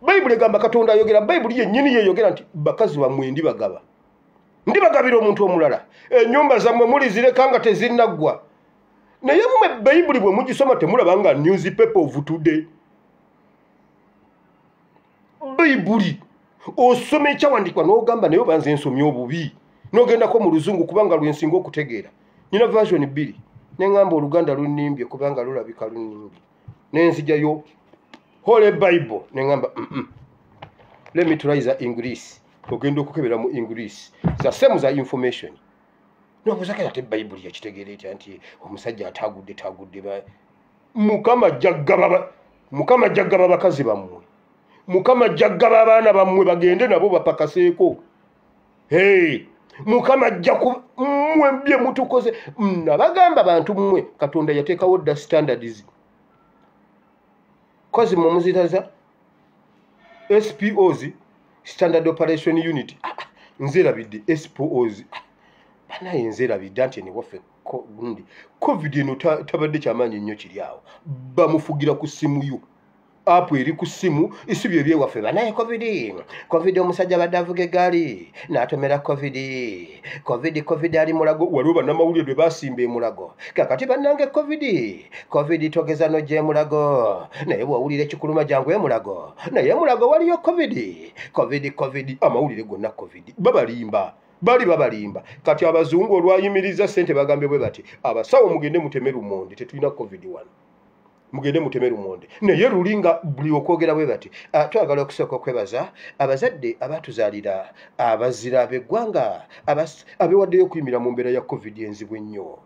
Bayibuli egamba, Katonda ayogera, Bayibuli yennyini yeyogera nti bakazi bammwe ndibagaba, ndibagabira omuntu omulala, ennyumba zammwe mulizireka nga tezinnaggwa. Naye mmwe Bayibuli bwe mugisoma temulaba nga newspaper of today. Bayibuli osoma ekyawandiikibwa n'ogamba, naye oba nze nsomye obubi, n'ogendako mu Luzungu kubanga lwensinga okutegeera. Nina version 2, neŋŋamba Oluganda lunnimbye kubanga lulabika lunnimbye, nenzijjayo Holy Bible, neŋŋamba let me try the English. Ogenda okukebera mu English, za same za information. Nobuuza ate Bayibuli yakitegeera etya nti omusajja ataagudde taagudde? Mukama ajja ggaba bakazi bammwe, Mukama ajja ggaba abaana bammwe bagende nabo bapakaseeko. Hey, Mukama ajja ku mmwe bye mutukoze. Nabagamba bantu mmwe, Katonda yateekawo dda standards kozi mwe muzitaza SPOs, Standard Operation Unit. Nzerabidde SPOs banaye, nzerabidde nti newaffe gundi COVID eno tabadde kyamaanyi nnyo kiri awo, bamufugira ku ssimu yo, app eri ku ssimu, isi bye byewaffe banaye. COVID, omusajja abadde avuga eggaali n'atomera COVID. COVID, COVID ali Mulago, waliwo bannamawulire lwe basimba emulago. Kakati bannange COVID, COVID togeza nojja emulago, naye bw'owulira ekikuluma jangu emulago, naye emulago waliyo COVID. COVID, COVID, amawulire gonna COVID, babalimba, bali babalimba. Kati abazungu olwayimiriza ssente bagambye bwe bati, abasawo mugende muteme lumonde, tetulina COVID wano, mugende muteme lumonde. Naye lulinga buli okwogera bwe bati, twagala okusooka okwebaza abazadde abatuzaalira, abazira ab'eggwanga abewaddeyo okuyimira mu mbeera ya COVID enzibu ennyo.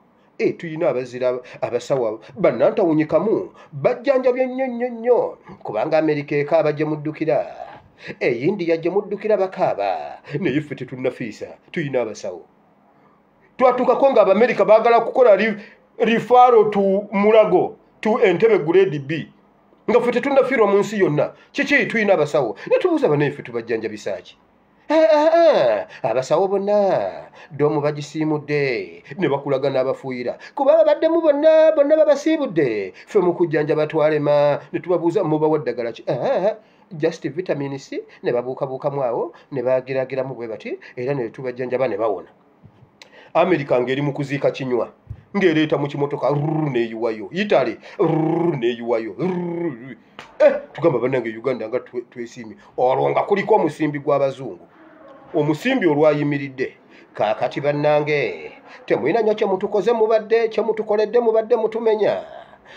Tulina abazira abasawo bannantawunyikamu, bajjanjabye nnyo nnyo nnyo, kubanga Amerika ekaaba gye muddukira, Eyindiya gye muddukira bakaaba, naye ffe tetunnafiisa, tulina abasawo. Twatuukako nga Abamerika baagala kukola referral to Mulago, to Entebbe grade B, nga ffe tetunnafiirwa mu nsi yonna. Kiki? Tulina abasawo. Ne tubuuza banaye, ffe tubajjanjabisa ki? Abasawo bonna doomu bagisiimudde ne bakulaga n'abafuuyira kuba babaddemu bonna bonna babasiibudde ffe mu kujjanjaba twalema ne tubabuuza mubawa ddagala ki? Just vitamin C ne babuukabuukamu awo ne bagiragiramu bwe bati era ne tubajjanjaba ne bawona. Amerika ng'eri mu kuziika kinywa ng'ereeta mu kimotoka neeyiwayo, Italy neeyiwayo. Tugamba bannange Uganda nga twesiimye olwo nga kuliko omusimbi gw'abazungu, omusimbi olwayimiridde. Kaakati bannange temulina nnyo kye mutukoze, mubadde kye mutukoledde mubadde mutumenya.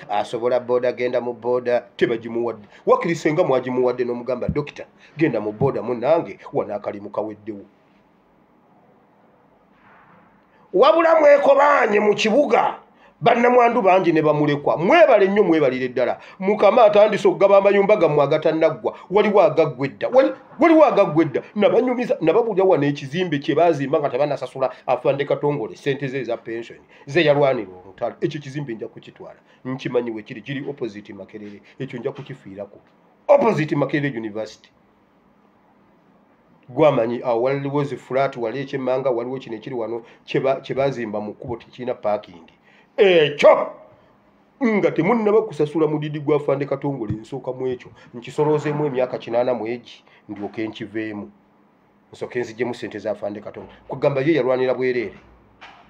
Asobola booda genda mu booda tebagimuwadde, wakiri senga mwagimuwadde n'omugamba dokita genda mu booda munnange wano akalimu kaweddewo. Wabula mwekobaanye mu kibuga bannamwandu bangi ne bamulekwa. Mwebale nnyo, mwebalire ddala. Mukama atandise okugaba amayumba gammwe agatannaggwa, waliwo agaggwa edda, waliwo agaggwa edda. Nabanyumiza nababuulira wano ekizimbe kye baazimba nga tebanasasula Afande Katongole ssente ze eza pension ze yalwanira olutalo. Ekyo kizimbe nja kukitwala, nkimanyi we kiri, kiri opposite Makerere, ekyo nja kukifiirako, opposite Makerere University. Gwamanyi awo waliwo zi flat, wali ekyemmanga, waliwo kino ekiri wano kye baazimba mu kkubo tekirina parking. Ekyo nga temunnaba kusasula mudidi gwa Afande Katongole, nsooka mu ekyo nkisoloozeemu emyaka 8 mu egi ndyoke nkiveemu, nsooke nzigyemu ssente za Afande Katongole. Kugamba ye yalwanira bwereere,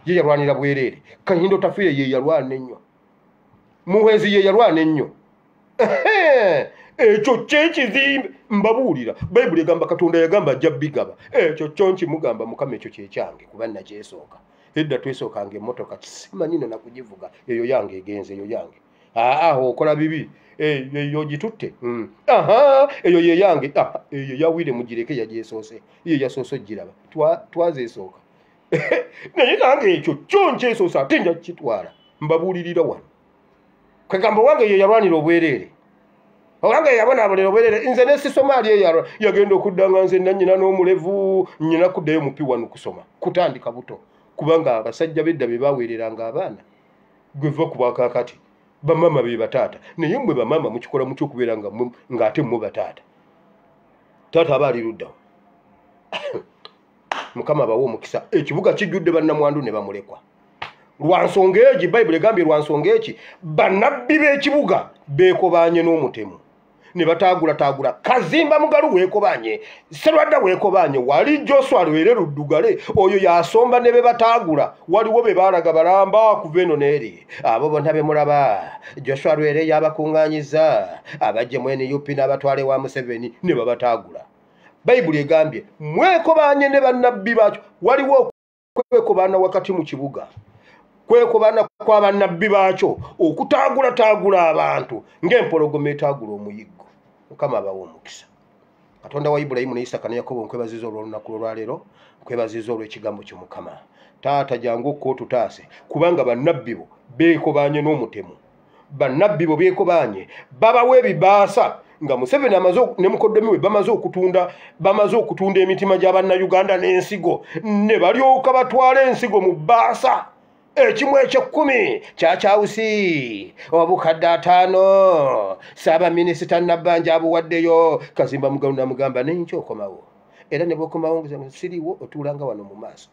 ye yalwanira bwereere. Kahindo Tafiire ye yalwana ennyo, Muhwezi ye yalwana ennyo. Ekyo kyekizimbe mbabuulira. Bayibuli egamba Katonda yagamba ajja bigaba. Ekyo kyo nkimugamba Mukama, ekyo kyekyange kuba nakyesooka. Edda twesookanga emmotoka simanyi no nakugivuga, eyo yange egenze, eyo yange. Okola bibi, eyo gitutte, eyo ye yange, eyo yawire mugireke yagyesoose, ye yasoose ogiraba, twazeesooka. Naye nange ekyo kyo nkyesoose ate nja kukitwala, mbabuulirira wano. Kwegamba wange ye yalwanira obwereere, owange yabonaabonera obwereere. Nze ne sisoma ali eyo yagenda okudda nga nze nannyina n'omulevu, nnyina kuddayo mupi wano kusoma, kutandika buto. Kubanga abasajja b'edda be baweereranga abaana, gwe va ku bwakaakati bamaama be bataata. Naye mmwe bamaama mukikola mutya okubeera ng'ate mmwe bataata? Taata aba ali luddawo. Mukama abawe omukisa. Ekibuga kijjudde bannamwandu ne bamulekwa. Lwa nsonga egi, Bayibuli egambye lwa nsonga eki, bannabbi b'ekibuga beekobaanye n'omutemu ne bataagulataagula. Kazimba Mugalu weekobaanye, Serwadda weekobaanye, wali Joshua Lwere Luddugale oyo yasomba ne be bataagula. Waliwo be baalaga balamba kuva eno n'eri. Abo bonna be mulaba Joshua Lwere yabakuŋŋaanyiza abajje mu NUP n'abatwale wa Museveni ne babataagula. Bayibuli egambye mwekobaanye ne bannabbi baakyo. Waliwo okwekobaana wakati mu kibuga, kwekobaana kwa bannabbi baakyo, okutaagulataagula abantu ng'empologoma etaagula omuyiggo. Mukama abawe omukisa. Katonda wa Ibulayimu ne Isaka ne Yakobo, nkwebaziza olw'olunaku olwaleero, nkwebaziza olw'ekigambo kyo Mukama. Taata jangu okko otutaase, kubanga bannabbi bo beekobaanye n'omutemu, bannabbi bo beekobaanye, babawa ebibaasa nga Museveni amaze ne mukoddomi we bamaze okutunda emitima gya bannayuganda n'ensigo, ne balyoka batwala ensigo mu bbaasa. Ekimu eky'ekkumi kyakyawusi obukadde 5 Ssaabaminisita Nabbanja abuwaddeyo. Kazimba Mugalu n'amugamba n'enkya okomawo, era ne bw'okomawo siriiwo, otuulanga wano mu maaso,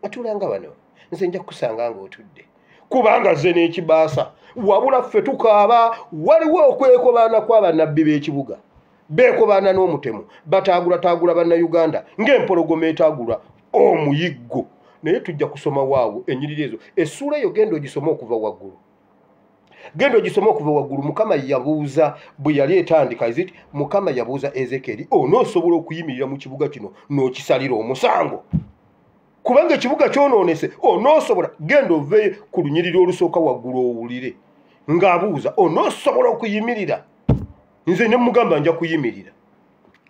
otuulanga wano, nze nja kukusanga ng'otudde, kubanga nze n'ekibaasa. Wabula ffe tukaaba. Waliwo okwekobaana kw'abannabbi b'ekibuga, beekobaana n'omutemu, bataagulataagula bannayuganda ng'empologoma etaagula omuyiggo. Naye tujja kusoma waawo ennyiriri ezo, essuula eyo genda ogisome okuva waggulu, genda ogisome okuva waggulu. Mukama yabuuza bwe yali etandika, is it Mukama yabuuza Ezekyeri, onoosobola okuyimirira mu kibuga kino n'okisalira omusango? Kubanga ekibuga kyonoonese, onoosobola? Genda ove ku lunyiriri olusooka waggulu owulire ng'abuuza, onoosobola okuyimirira? Nze ne mugamba nja kuyimirira,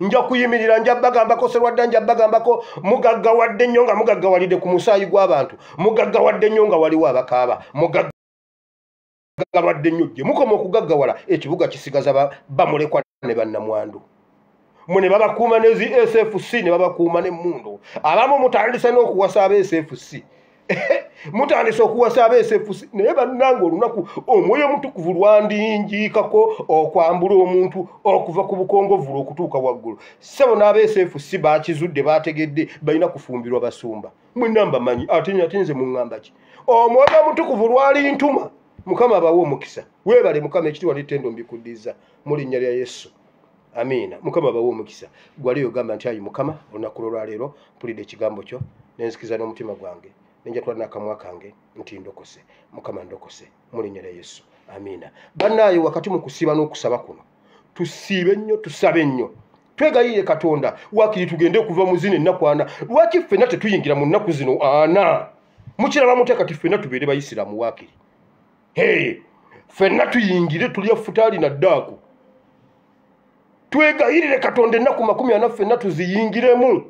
nja kuyimirira, nja bagambako Serwadda, nja bagambako mugaggawadde nnyo nga mugaggawalidde ku musaayi gw'abantu, mugaggawadde nnyo nga waliwo abakaaba, mugaggawadde nnyo. Gye mukoma okugaggawala, ekibuga kisigaza bamulekwa ne bannamwandu. Mwe ne babakuuma ne zi SFC, ne babakuuma n'emmundu. Abamu mutandise n'okuwasa aba SFC. Mutandise okuwasa abeesefusi naye bannange olunaku omwoyo omutukuvu lwandinjiikako okwambula omuntu okuva ku bukongovula okutuuka waggulu. Ssebo n'abeesefusi bakizudde bategedde balina kufumbirwa basumba. Mwenna mbamanyi ate nze muŋŋamba ki? Omwoyo omutukuvu lwalintuma. Mukama abawe omukisa. Weebale Mukama, ekitiibwa n'ettendo mbikuddiza mu linnya lya Yesu. Amiina. Mukama abawe omukisa. Gwali ogamba nti ayi Mukama, olunaku lwolwaleero mpulidde ekigambo kyo nenzikiriza n'omutima gwange nenjatula n'akamwa kange nti ndokose. Mukama ndokose mu linnya lya Yesu. Amiina. Bannaayo wakati mu kusiiba n'okusaba kuno tusiibe nnyo, tusabe nnyo, twegayirire Katonda waakiri tugende okuva mu zino ennaku ana. Lwaki ffenna tetuyingira mu nnaku zino ana? Mukiraba mutya kati ffenna tubeere bayisiraamu waakiri? Hey, ffenna tuyingire tulya futaali na ddaako. Twegayirire Katonda ennaku 40 ffenna tuziyingiremu.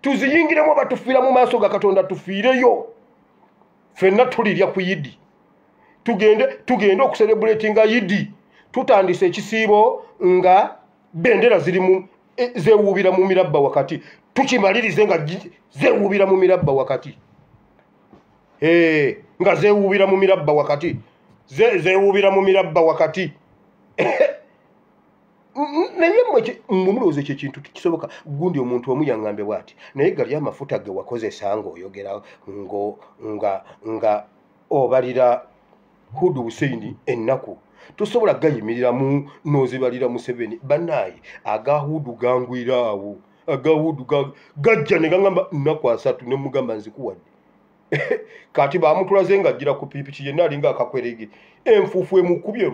Tuziyingiremu oba tufiira mu maaso ga Katonda tufiireyo. Ffenna tulirya ku Yidi. Tugende okuserebuletinga Yidi. Tutandise ekisiibo nga bendera ziri mu zeewuubira mu mirabba wakati. Tukimalirize nga zeewuubira mu mirabba wakati. Nga zeewuubira mu mirabba wakati. Zeewuubira mu mirabba wakati. Naye mmwe mulowooza ekyo ekintu tekisoboka. Gundi omuntu omu yaŋŋambye bw'ati, naye gali amafuta ge wakozesa ng'oyogera nga obalira Hudu Hussein ennaku tosobola gayimiriramu n'ozibalira Museveni. Bannaaye aga Hudu gangwira awo, aga Hudu gajja ne gaŋŋamba nnaku 3 ne mugamba nzikuwadde. Kati bamutulaze ng'ajjira ku pikipiki yenna alinga akakwerege, enfuufu emukubye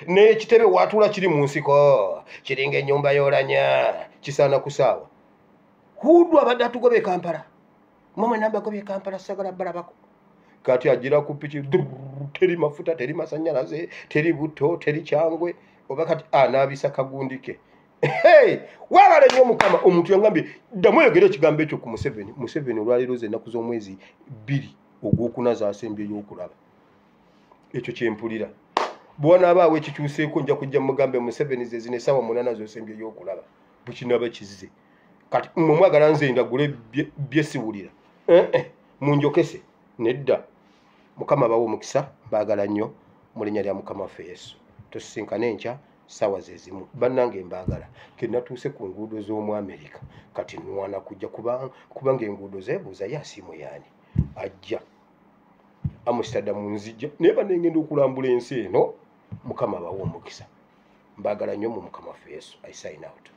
n'ekitebe watuula kiri mu nsiko kiringa ennyumba y'olanya kisaana kusaawa. Hudu abadde atugobye Kampala, mmwe namba gobye Kampala sagala balabako. Kati ajjira ku piki, teri mafuta, teri masannyalaze, teri butto, teri kyangwe, oba kati anaabisa kagundi ke. Hey, wabale nnyo Mukama. Omuntu yangambye ddamu oyogere ekigambo ekyo ku Museveni. Museveni olwaleero ze ennaku z'omwezi 2 ogwokuna z'asembyeyo okulaba. Ekyo kye mpulira. Bw'onaabaawo ekikyuseeko nja kujja mugambe Museveni ze zino essaawa 8 z'osembyeyo okulaba. Bwe kinaaba kizze. Kati mmwe mwagala nze ndagule bye siwulira. Munjokese nedda. Mukama abawe omukisa, mbaagala nnyo mu linnya lya Mukama waffe Yesu. Tusisinkane enkya ssaawa ze zimu. Bannange mbaagala. Ke natuuse ku nguudo z'omu Amerika kati nwana kujja kubanga enguudo zeebuuza ye asiimwe yaani ajja Amsterdam nzijja naye bannengenda okulambula ensi eno. Mukama abawe omukisa, mbaagala nnyo mu Mukama waffe Yesu. I sign out.